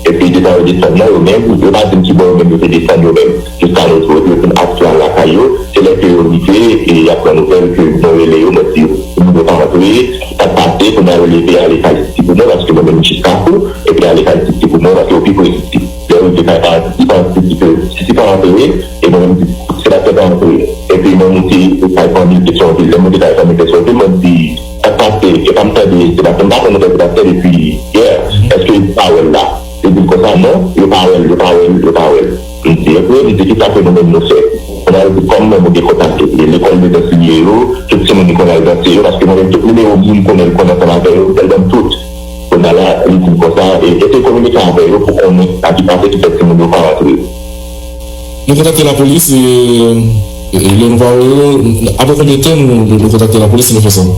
Epi depi yo desann nan, yo menm, yo pa di m ki bò yo menm yo te desann yo menm. Jiska nojou, epi yo fin asou al lakay yo, se lè ke yo rive, e y ap pran nouvèl ke mwen rele yo, mwen di yo, moun yo pa antre, sa k pase, kounye a yo leve ale kay Sisi pou mwen, paske mwen menm m chita kou, epi ale kay Sisi pou mwen, paske yo pi pre Sisi. Lè yo rive kay paran Sisi, paran Sisi di ke Sisi pa antre, e mwen menm di, Sebastian pa antre. Epi mwen moute kay fanmi l Petyonvil. Lè m moute kay fanmi l Petyonvil, mwen di, sa k pase, e pa m tande Sebastian, m pa konn nouvèl Sebastian depi yè, èske yo pa wè l la? Li di m konsa, non, yo pa wè l, yo pa wè l, yo pa wè l. M di, ok, li di, kisa ke nou menm nou fè? Kounye a, li di, kòm mwen, mwen gen kontak lekòl de dansilye yo, tout timoun ki konn al danse yo, paske mwen menm, tout nimewo moun konnen l konn ansanm avè yo, li te ban m tout. Kounye a la, li di m konsa, e, eseye kominike avè yo pou konnen sa ki pase ki fè timoun yo pa rantre. Nou kontakte lapolis, e, e, e lè nou pa wè yo, apre konbyen tan nou, nou, nou kontakte lapolis, nou fè sa?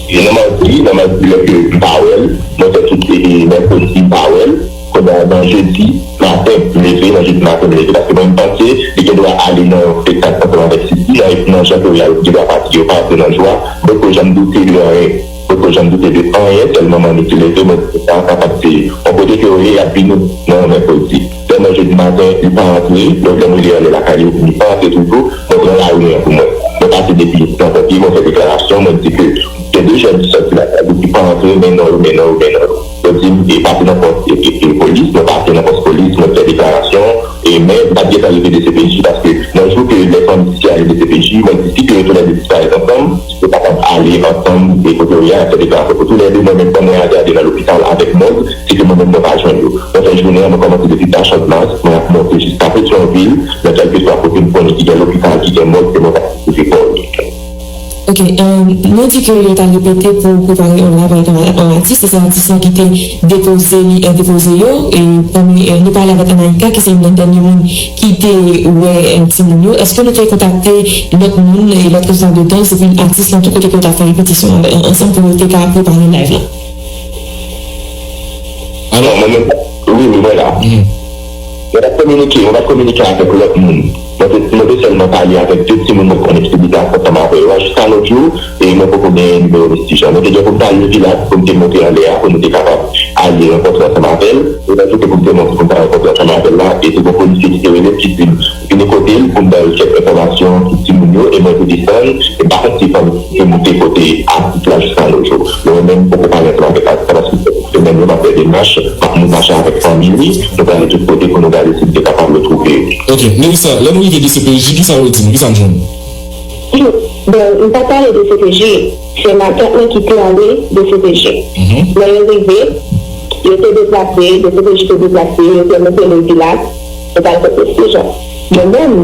E nan madi, nan madi lè ke m pa wè l, mwen fè tout, e, e, mèkredi m pa wè l. Kounye a, nan jedi maten, m leve, nan jedi maten, m leve, paske mwen, m panse li gen dwa ale nan yon espektak ansanm avèk Sisi, nan, nan jan ke yo ye a, yo gen dwa pati, yo pa antre nan jwa. Mwen poko janm doute de anyen. Mwen poko janm doute de anyen, sèlman m annik leve, mwen di sa kapab se yon kote ke yo ye, y ap vini nan yon mèkredi. Lè mwen jedi maten, li pa antre, donk lè mwen rele lakay li, li pa antre toujou, mwen pran lari an pou mwen. Mwen pase depi nan pòt li, mwen fè deklarasyon, mwen di ke gen de jèn ki sòti lakay li ki pa antre, men non yo, men non yo, men non yo. Yo di m, e pase nan pòs, e, e, e, polis, mwen pase nan pòs polis, mwen fè deklarasyon, e, men m pa t gentan rive D C P J, paske nan jou ke lè fanmi Sisi ale D C P J, mwen di si ke yo toulède disparèt ansanm, yo kapab ale ansanm, e kote yo ye a, fè deklarasyon pou toulède, mwen menm, pandan y ap gade nan lopital avèk mòg, se ke mwen menm mwen pa jwenn yo. Mwen fè jounen an, mwen kòmanse depi Bachant Mas, mwen ap monte jiska Petyonvil, nan kèlkeswa kote m konnen ki gen lopital, ki gen mòg, se mwen k ap rive kò yo. Ok, euh, nou di ke yo ta repete pou prepare yon live avèk yon, yon atis, e se atis lan ki te depoze li, euh, depoze yo, e pami, euh, nou pale avèk Anaïka, ki se youn nan dènye moun ki te wè, euh, timoun yo. Èske nou te kontakte lòt moun, e lòt responsab de gang, epi atis lan tou kote ke yo ta fè repetisyon, euh, ansanm pou yo te ka prepare live la? Alò, mwen menm, wi, wi, mwen la. Mwen pa t kominike, mwen pa t kominike avèk lòt moun. Mwen te, mwen te sèlman pale avèk de timoun mwen konnen ki te deplase ansanm avè yo a. Jiska lòt jou, e mwen poko genyen nimewo Mistijan. Mwen te gen pou m t al nan vilaj, pou m te monte anlè a, pou nou te kapab ale rankontre ansanm avè l. E lòt jou, te pou m te monte, pou m t al rankontre ansanm avè l la, e se yon polisye ki te rele m, ki di m, vini kote l pou m ba l kèk enfòmasyon sou timoun yo, e mwen te desann, e m pa konn si fanmi te moute kote atis la jiska lòt jou. Men mwen menm, m poko pale ansanm avèk atis la, paske se menm yo m ap fè demach, m ap mache avèk fanmi li, nou prale tout kote pou nou gade si n te kapab retwouve yo. Ok, Melissa, lè nou rive D C P J, kisa yo di nou? Kisa n jwenn? Bon, m pa t ale D C P J, se matant mwen ki te ale D C P J. Lè yo rive, yo te deplase, D C P J te deplase, yo te monte nan vilaj, yo t al kot Mistijan. Mwen menm,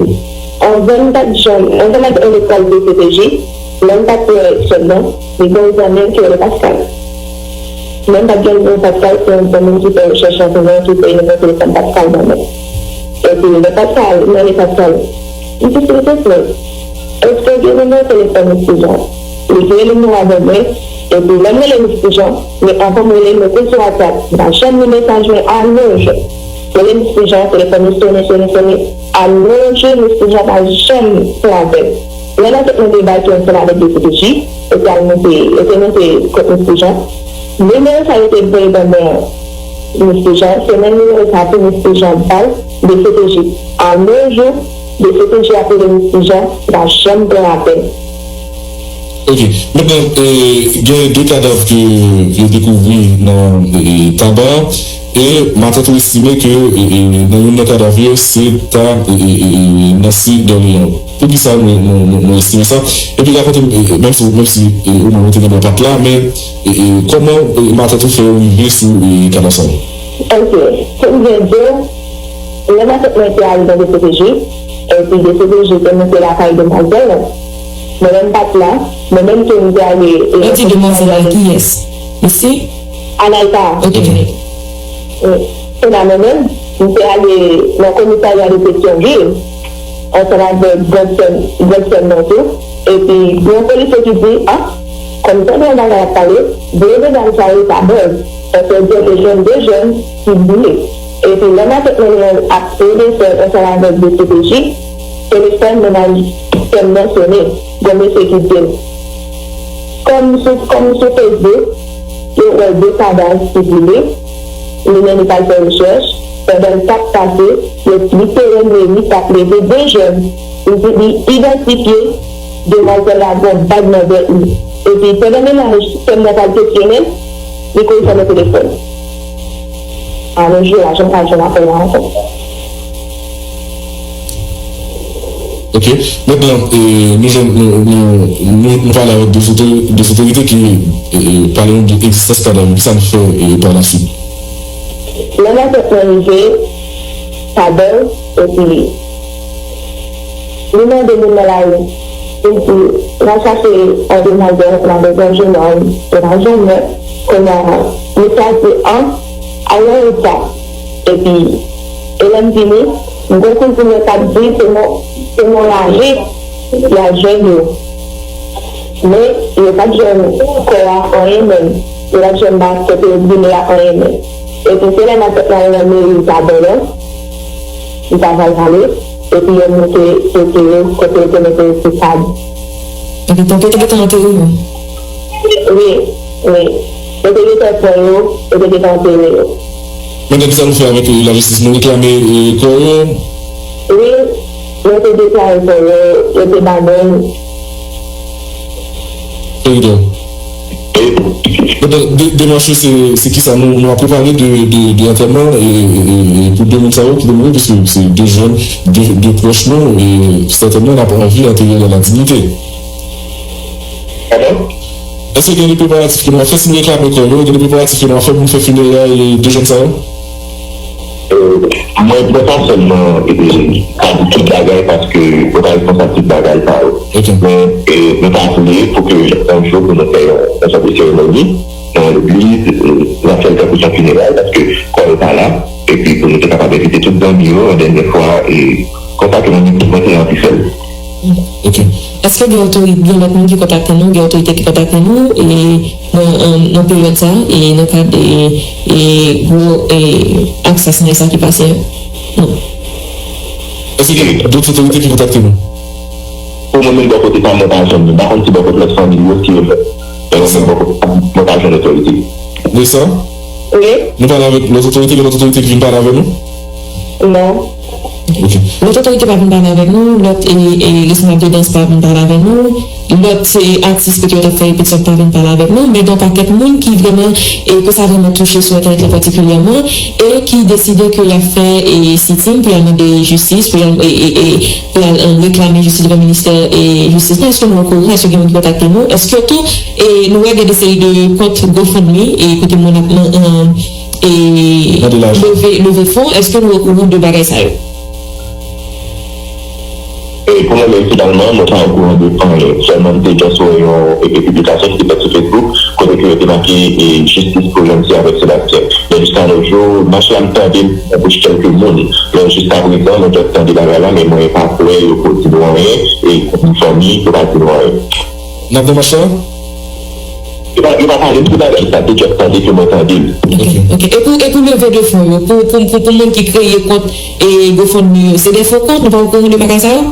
anvan m pa t janm, anvan m al nan lekòl D C P J, lè m pa t wè sè m nan, li gen yon zanmi m ki rele Pascal. Mwen m pa t janm wè Pascal, se yon zanmi m ki fè rechèch ansanm mwen, ki fè yon nimewo telefòn Pascal ban mwen. Epi lè Pascal, mwen rele Pascal, m di, silvouplè, èske w gen nimewo telefòn Mistijan? Li voye nimewo a ban mwen, epi lè m rele Mistijan, men anvan m rele l, mwen te sou WhatsApp, m pa janm li mesaj mwen a nos jours. Rele Mistijan, telefòn li sonnen, sonnen, sonnen, a nos jours, Mistijan pa janm pran apèl. Lè nan tèt mwen te bay tou ansanm avèk D C P J, yo te al monte, yo te monte kot Mistijan. Nimewo sa yo te voye ban mwen an, Mistijan, se menm nimewo sa tou Mistijan bay D C P J. A nos jours, D C P J ap rele Mistijan, pa janm pran apèl. Ok. Mentnan, e, gen de kadav ke yo dekouvri nan, e, Taba, e matant ou estime ke, e, e, nan youn nan kadav yo, se ta, e, e, e, e, Nancy Dorléans. Poukisa nou, nou, nou, nou estime sa? Epi rakonte m, e, e, menm si, menm si, e, ou menm ou te nan bò pat la, men, e, e, kòman, e, matant ou fè yo rive sou, e, kadav sa yo? Ok, pou m byen di w, lè matant mwen te ale nan D C P J, epi D C P J te monte lakay demwazèl lan, mwen menm m pa t la, mwen menm tou m te ale, e, lè w di demwazèl la, kiyès? Mesye? Anayta. Ok. Wi. Kounye a mwen menm, m te ale nan komisarya de Petyonvil, ansanm avèk gran sè m, gran sè m nan tou. Epi, gen yon polisye ki di, a, kòm m tande yon bagay ap pale, voye de dam sa yo ta bòz, paske yo di yo te jwenn de jèn ki bliye. Epi lè matant mwen ap plede sèl ansanm avèk de C P J, telefòn mennaj sè m nan sonnen. Gen mesye ki di l, kòm sou kòm sou Facebook, yo wè de kadav ki boule, li menm li t al fè rechèch, pandan l t ap pase, yo li te wè meri t ap leve de jèn. Li di li idantifye demwazèl la gen yon bag nan vèt li. Epi pandan mennaj sè m nan pral kesyone l, li kouri fèmen telefòn. Alò, jodi a, jan m pa jwenn apèl la ankò. Ok. Mentnan, e, nou jwenn, nou, nou, nou, nou pale avèk de otorite, de otorite ki e, e, pale nou de egzistans kadav yo. Kisa n fè e, pa la swit? Lè matant mwen rive, pa bèl, epi li mande moun nan lari. Li di, n al chache yon demwazèl, n al bezwen jwenn yon, yon jennonm, kounye a, mesye a di, an, al nan wout sa. Epi, e lè m vini, m gen kouzin mwen k ap di se nan se nan lari y al jwenn yo. Men, yo pa t jwenn kò a anyen menm. Yo pa t jwenn bak kote yo brime a anyen menm. Epi se lè matant mwen al nan meri Tabò lan, m t ap al pale, epi yo monte kote yo, kote yo te mete yo sou kab. Epi tanpete gentan antere yo. Wi, wi. Yo te gentan pran yo, yo te gentan antere yo. Mentnan, kisa nou fè avèk e, lajistis? Nou reklame e, kò yo? Wi, yo te deklare kò yo, yo te ba nou. Peyidan. Donk, de, demach yo, se, se kisa? Nou, nou ap prepare de, de, de antèman e, e, e, pou de moun sa yo, pou de moun, paske se de jèn, de, de pwòch nou, e sètènman, n ap anvi antere yo nan la dinyite. Èske gen de preparatif ke nou ap fè? Si nou reklame kò yo, gen de preparatif ke nou ap fè pou nou fè finerèy de jèn sa yo? Mwen, mwen pa sèlman ka di tout bagay paske mwen pa responsab tout bagay sa yo. Men mwen ta vle pou ke yon jou pou nou fè yon, yon sòt de seremoni nan yon legliz, n ap fè l tankou se yon fineray paske kò yo pa la, epi pou nou te kapab envite tout zanmi yo yon dènye fwa, e konsa ke mwen menm tou mwen te anvi fè l. Ok. Èske gen otorite, gen lòt moun ki kontakte nou, gen otorite ki kontakte nou e nan, nan peryòd sa e nan kad e, e gwo e asasinay sa ki pase? Non. Èske gen dòt otorite ki kontakte nou? Pou mwen menm bò kote pa m, mwen pa janm, mwen pa konn si bò kote lòt fanmi yo si yo fè. Men mwen menm bò kote pa m, mwen pa jwenn otorite. De sa? Wi. Nou pale avèk lòt otorite, gen lòt otorite ki vin pale avèk nou? Non. Ok. Lòt otorite pa vin pale avèk nou, lòt e, e, responsab de dans pa vin pale avèk nou, lòt e, atis kote yo t ap fè repetisyon pa vin pale avèk nou, men gen yon pakèt moun ki vrèman, e ke sa vrèman touche sou entènèt la patikilyèman, e ki deside ke y ap fè e, sit-in pou y al mande jistis, pou y al, e, e, e, pou y al e, reklame jistis devan ministè e, jistis la. Èske nou okouran? Èske gen moun ki kontakte nou? Èske tou e, nou wè gen de seri de kont GoFundMe e kote moun ap e, e, leve, leve fon? Èske nou okouran de bagay sa yo? E pou mwen menm, finalman, mwen pa okouran de anyen. Sèlman, m te just wè yon e, e, piblikasyon ki te fèt sou Facebook, kote ke yo te make e, jistis pou Jeanty avèk Sébastien. Men jiska nos jours, mach la, m tande l nan bouch kèlke moun. Men jiska prezan, mwen just tande bagay la, men mwen pa kwè yo poko di nou anyen, e fanmi yo pa di nou anyen. N ap nan mach la? Yo pa, yo pa pale m de bagay sa, se just tande ke mwen tande l. Ok, ok. E pou, e pou leve de fon yo, pou, pou, pou, pou moun ki kreye kont e GoFundMe yo, se de fo kont, nou pa okouran de bagay sa yo?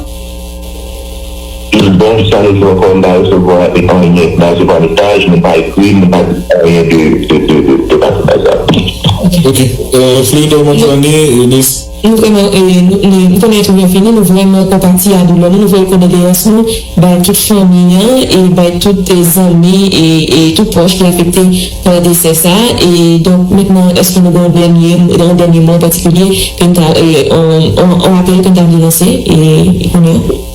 Bon, jiska nos jours ankò, m pa resevwa anyen, m pa resevwa mesaj, moun pa ekri m, moun pa di anyen de, de, de, de, de bagay sa. Ok. Euh, Florida, Manzoni, Eunice. Nou vrèman, e, nou, nou, nou konnen entèvyou an fini, nou vrèman konpati a doulè nou, nou voye kondoleyans nou bay tout fanmi an, e bay tout e, zanmi, e, e tout pwòch ki afekte pa desè sa. E donk, mentnan, èske nou gen yon dènye, yon dènye mo an patikilye, ke n ta, e, yon, yon, yon apèl ke n ta vle lanse, e, e kounye a?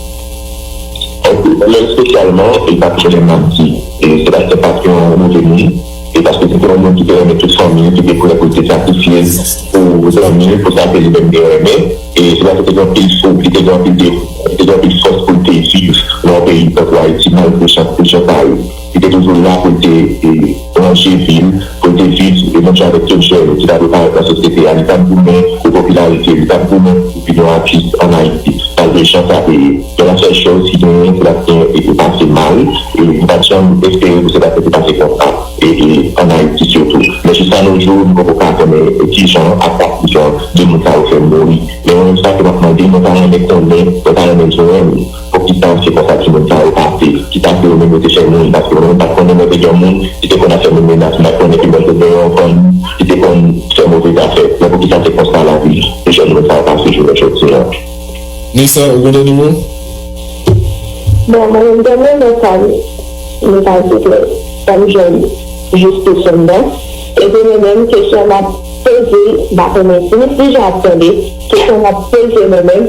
Mwen menm espesyalman, e pa t konnen m ap di, e Sebastyen pa t yon move moun, e paske se te yon moun ki te renmen tout fanmi l, ki te prè pou l te sakrifye l pou zanmi l, pou sa ke li menm li renmen. E Sebastyen te gen anpil foug, li te gen anpil defo, li te gen anpil fòs pou l te viv nan yon peyi tankou Ayiti, malgre jan, tout jan sa yo. Li te toujou la pou l te e, ranje vi l, pou l te viv e manje avèk tout jèn ki ta dwe parèt nan sosyete a. Li t ap goumen pou popilarite, li t ap goumen pou vin yon atis ann Ayiti, malgre jan sa te ye. Men la sèl chòz ki genyen, se pa t gen e, e pase mal, e nou pa t janm espere pou se pa t te pase konsa, e, e ann Ayiti sitou. Men jis Tanojou, nou poko ka konnen kijan ak pa kijan de moun sa yo fè mouri. Men mwen menm sa ke m ap mande, mwen ta renmen konnen, mwen ta renmen jwenn poukisa se konsa timoun sa yo pase, kisa ke yo menm yo te fè mouri, paske mwen menm m pa t konnen mwen te gen yon moun ki te konn ap fè moun menas, m pa t konnen ke mwen te gen yon fanm ki te konn fè move zafè. Men poukisa se konsa lavi de jèn moun sa yo pase jounen jodi a? Nisa, ou gen dènye mo? Bon, mwen menm dènye mo sa, nou pa di ke sa m jwenn jis kesyon m nan. Epi mwen menm, kesyon m ap poze, m pa konnen si nou deja ap tande, kesyon m ap poze mwen menm,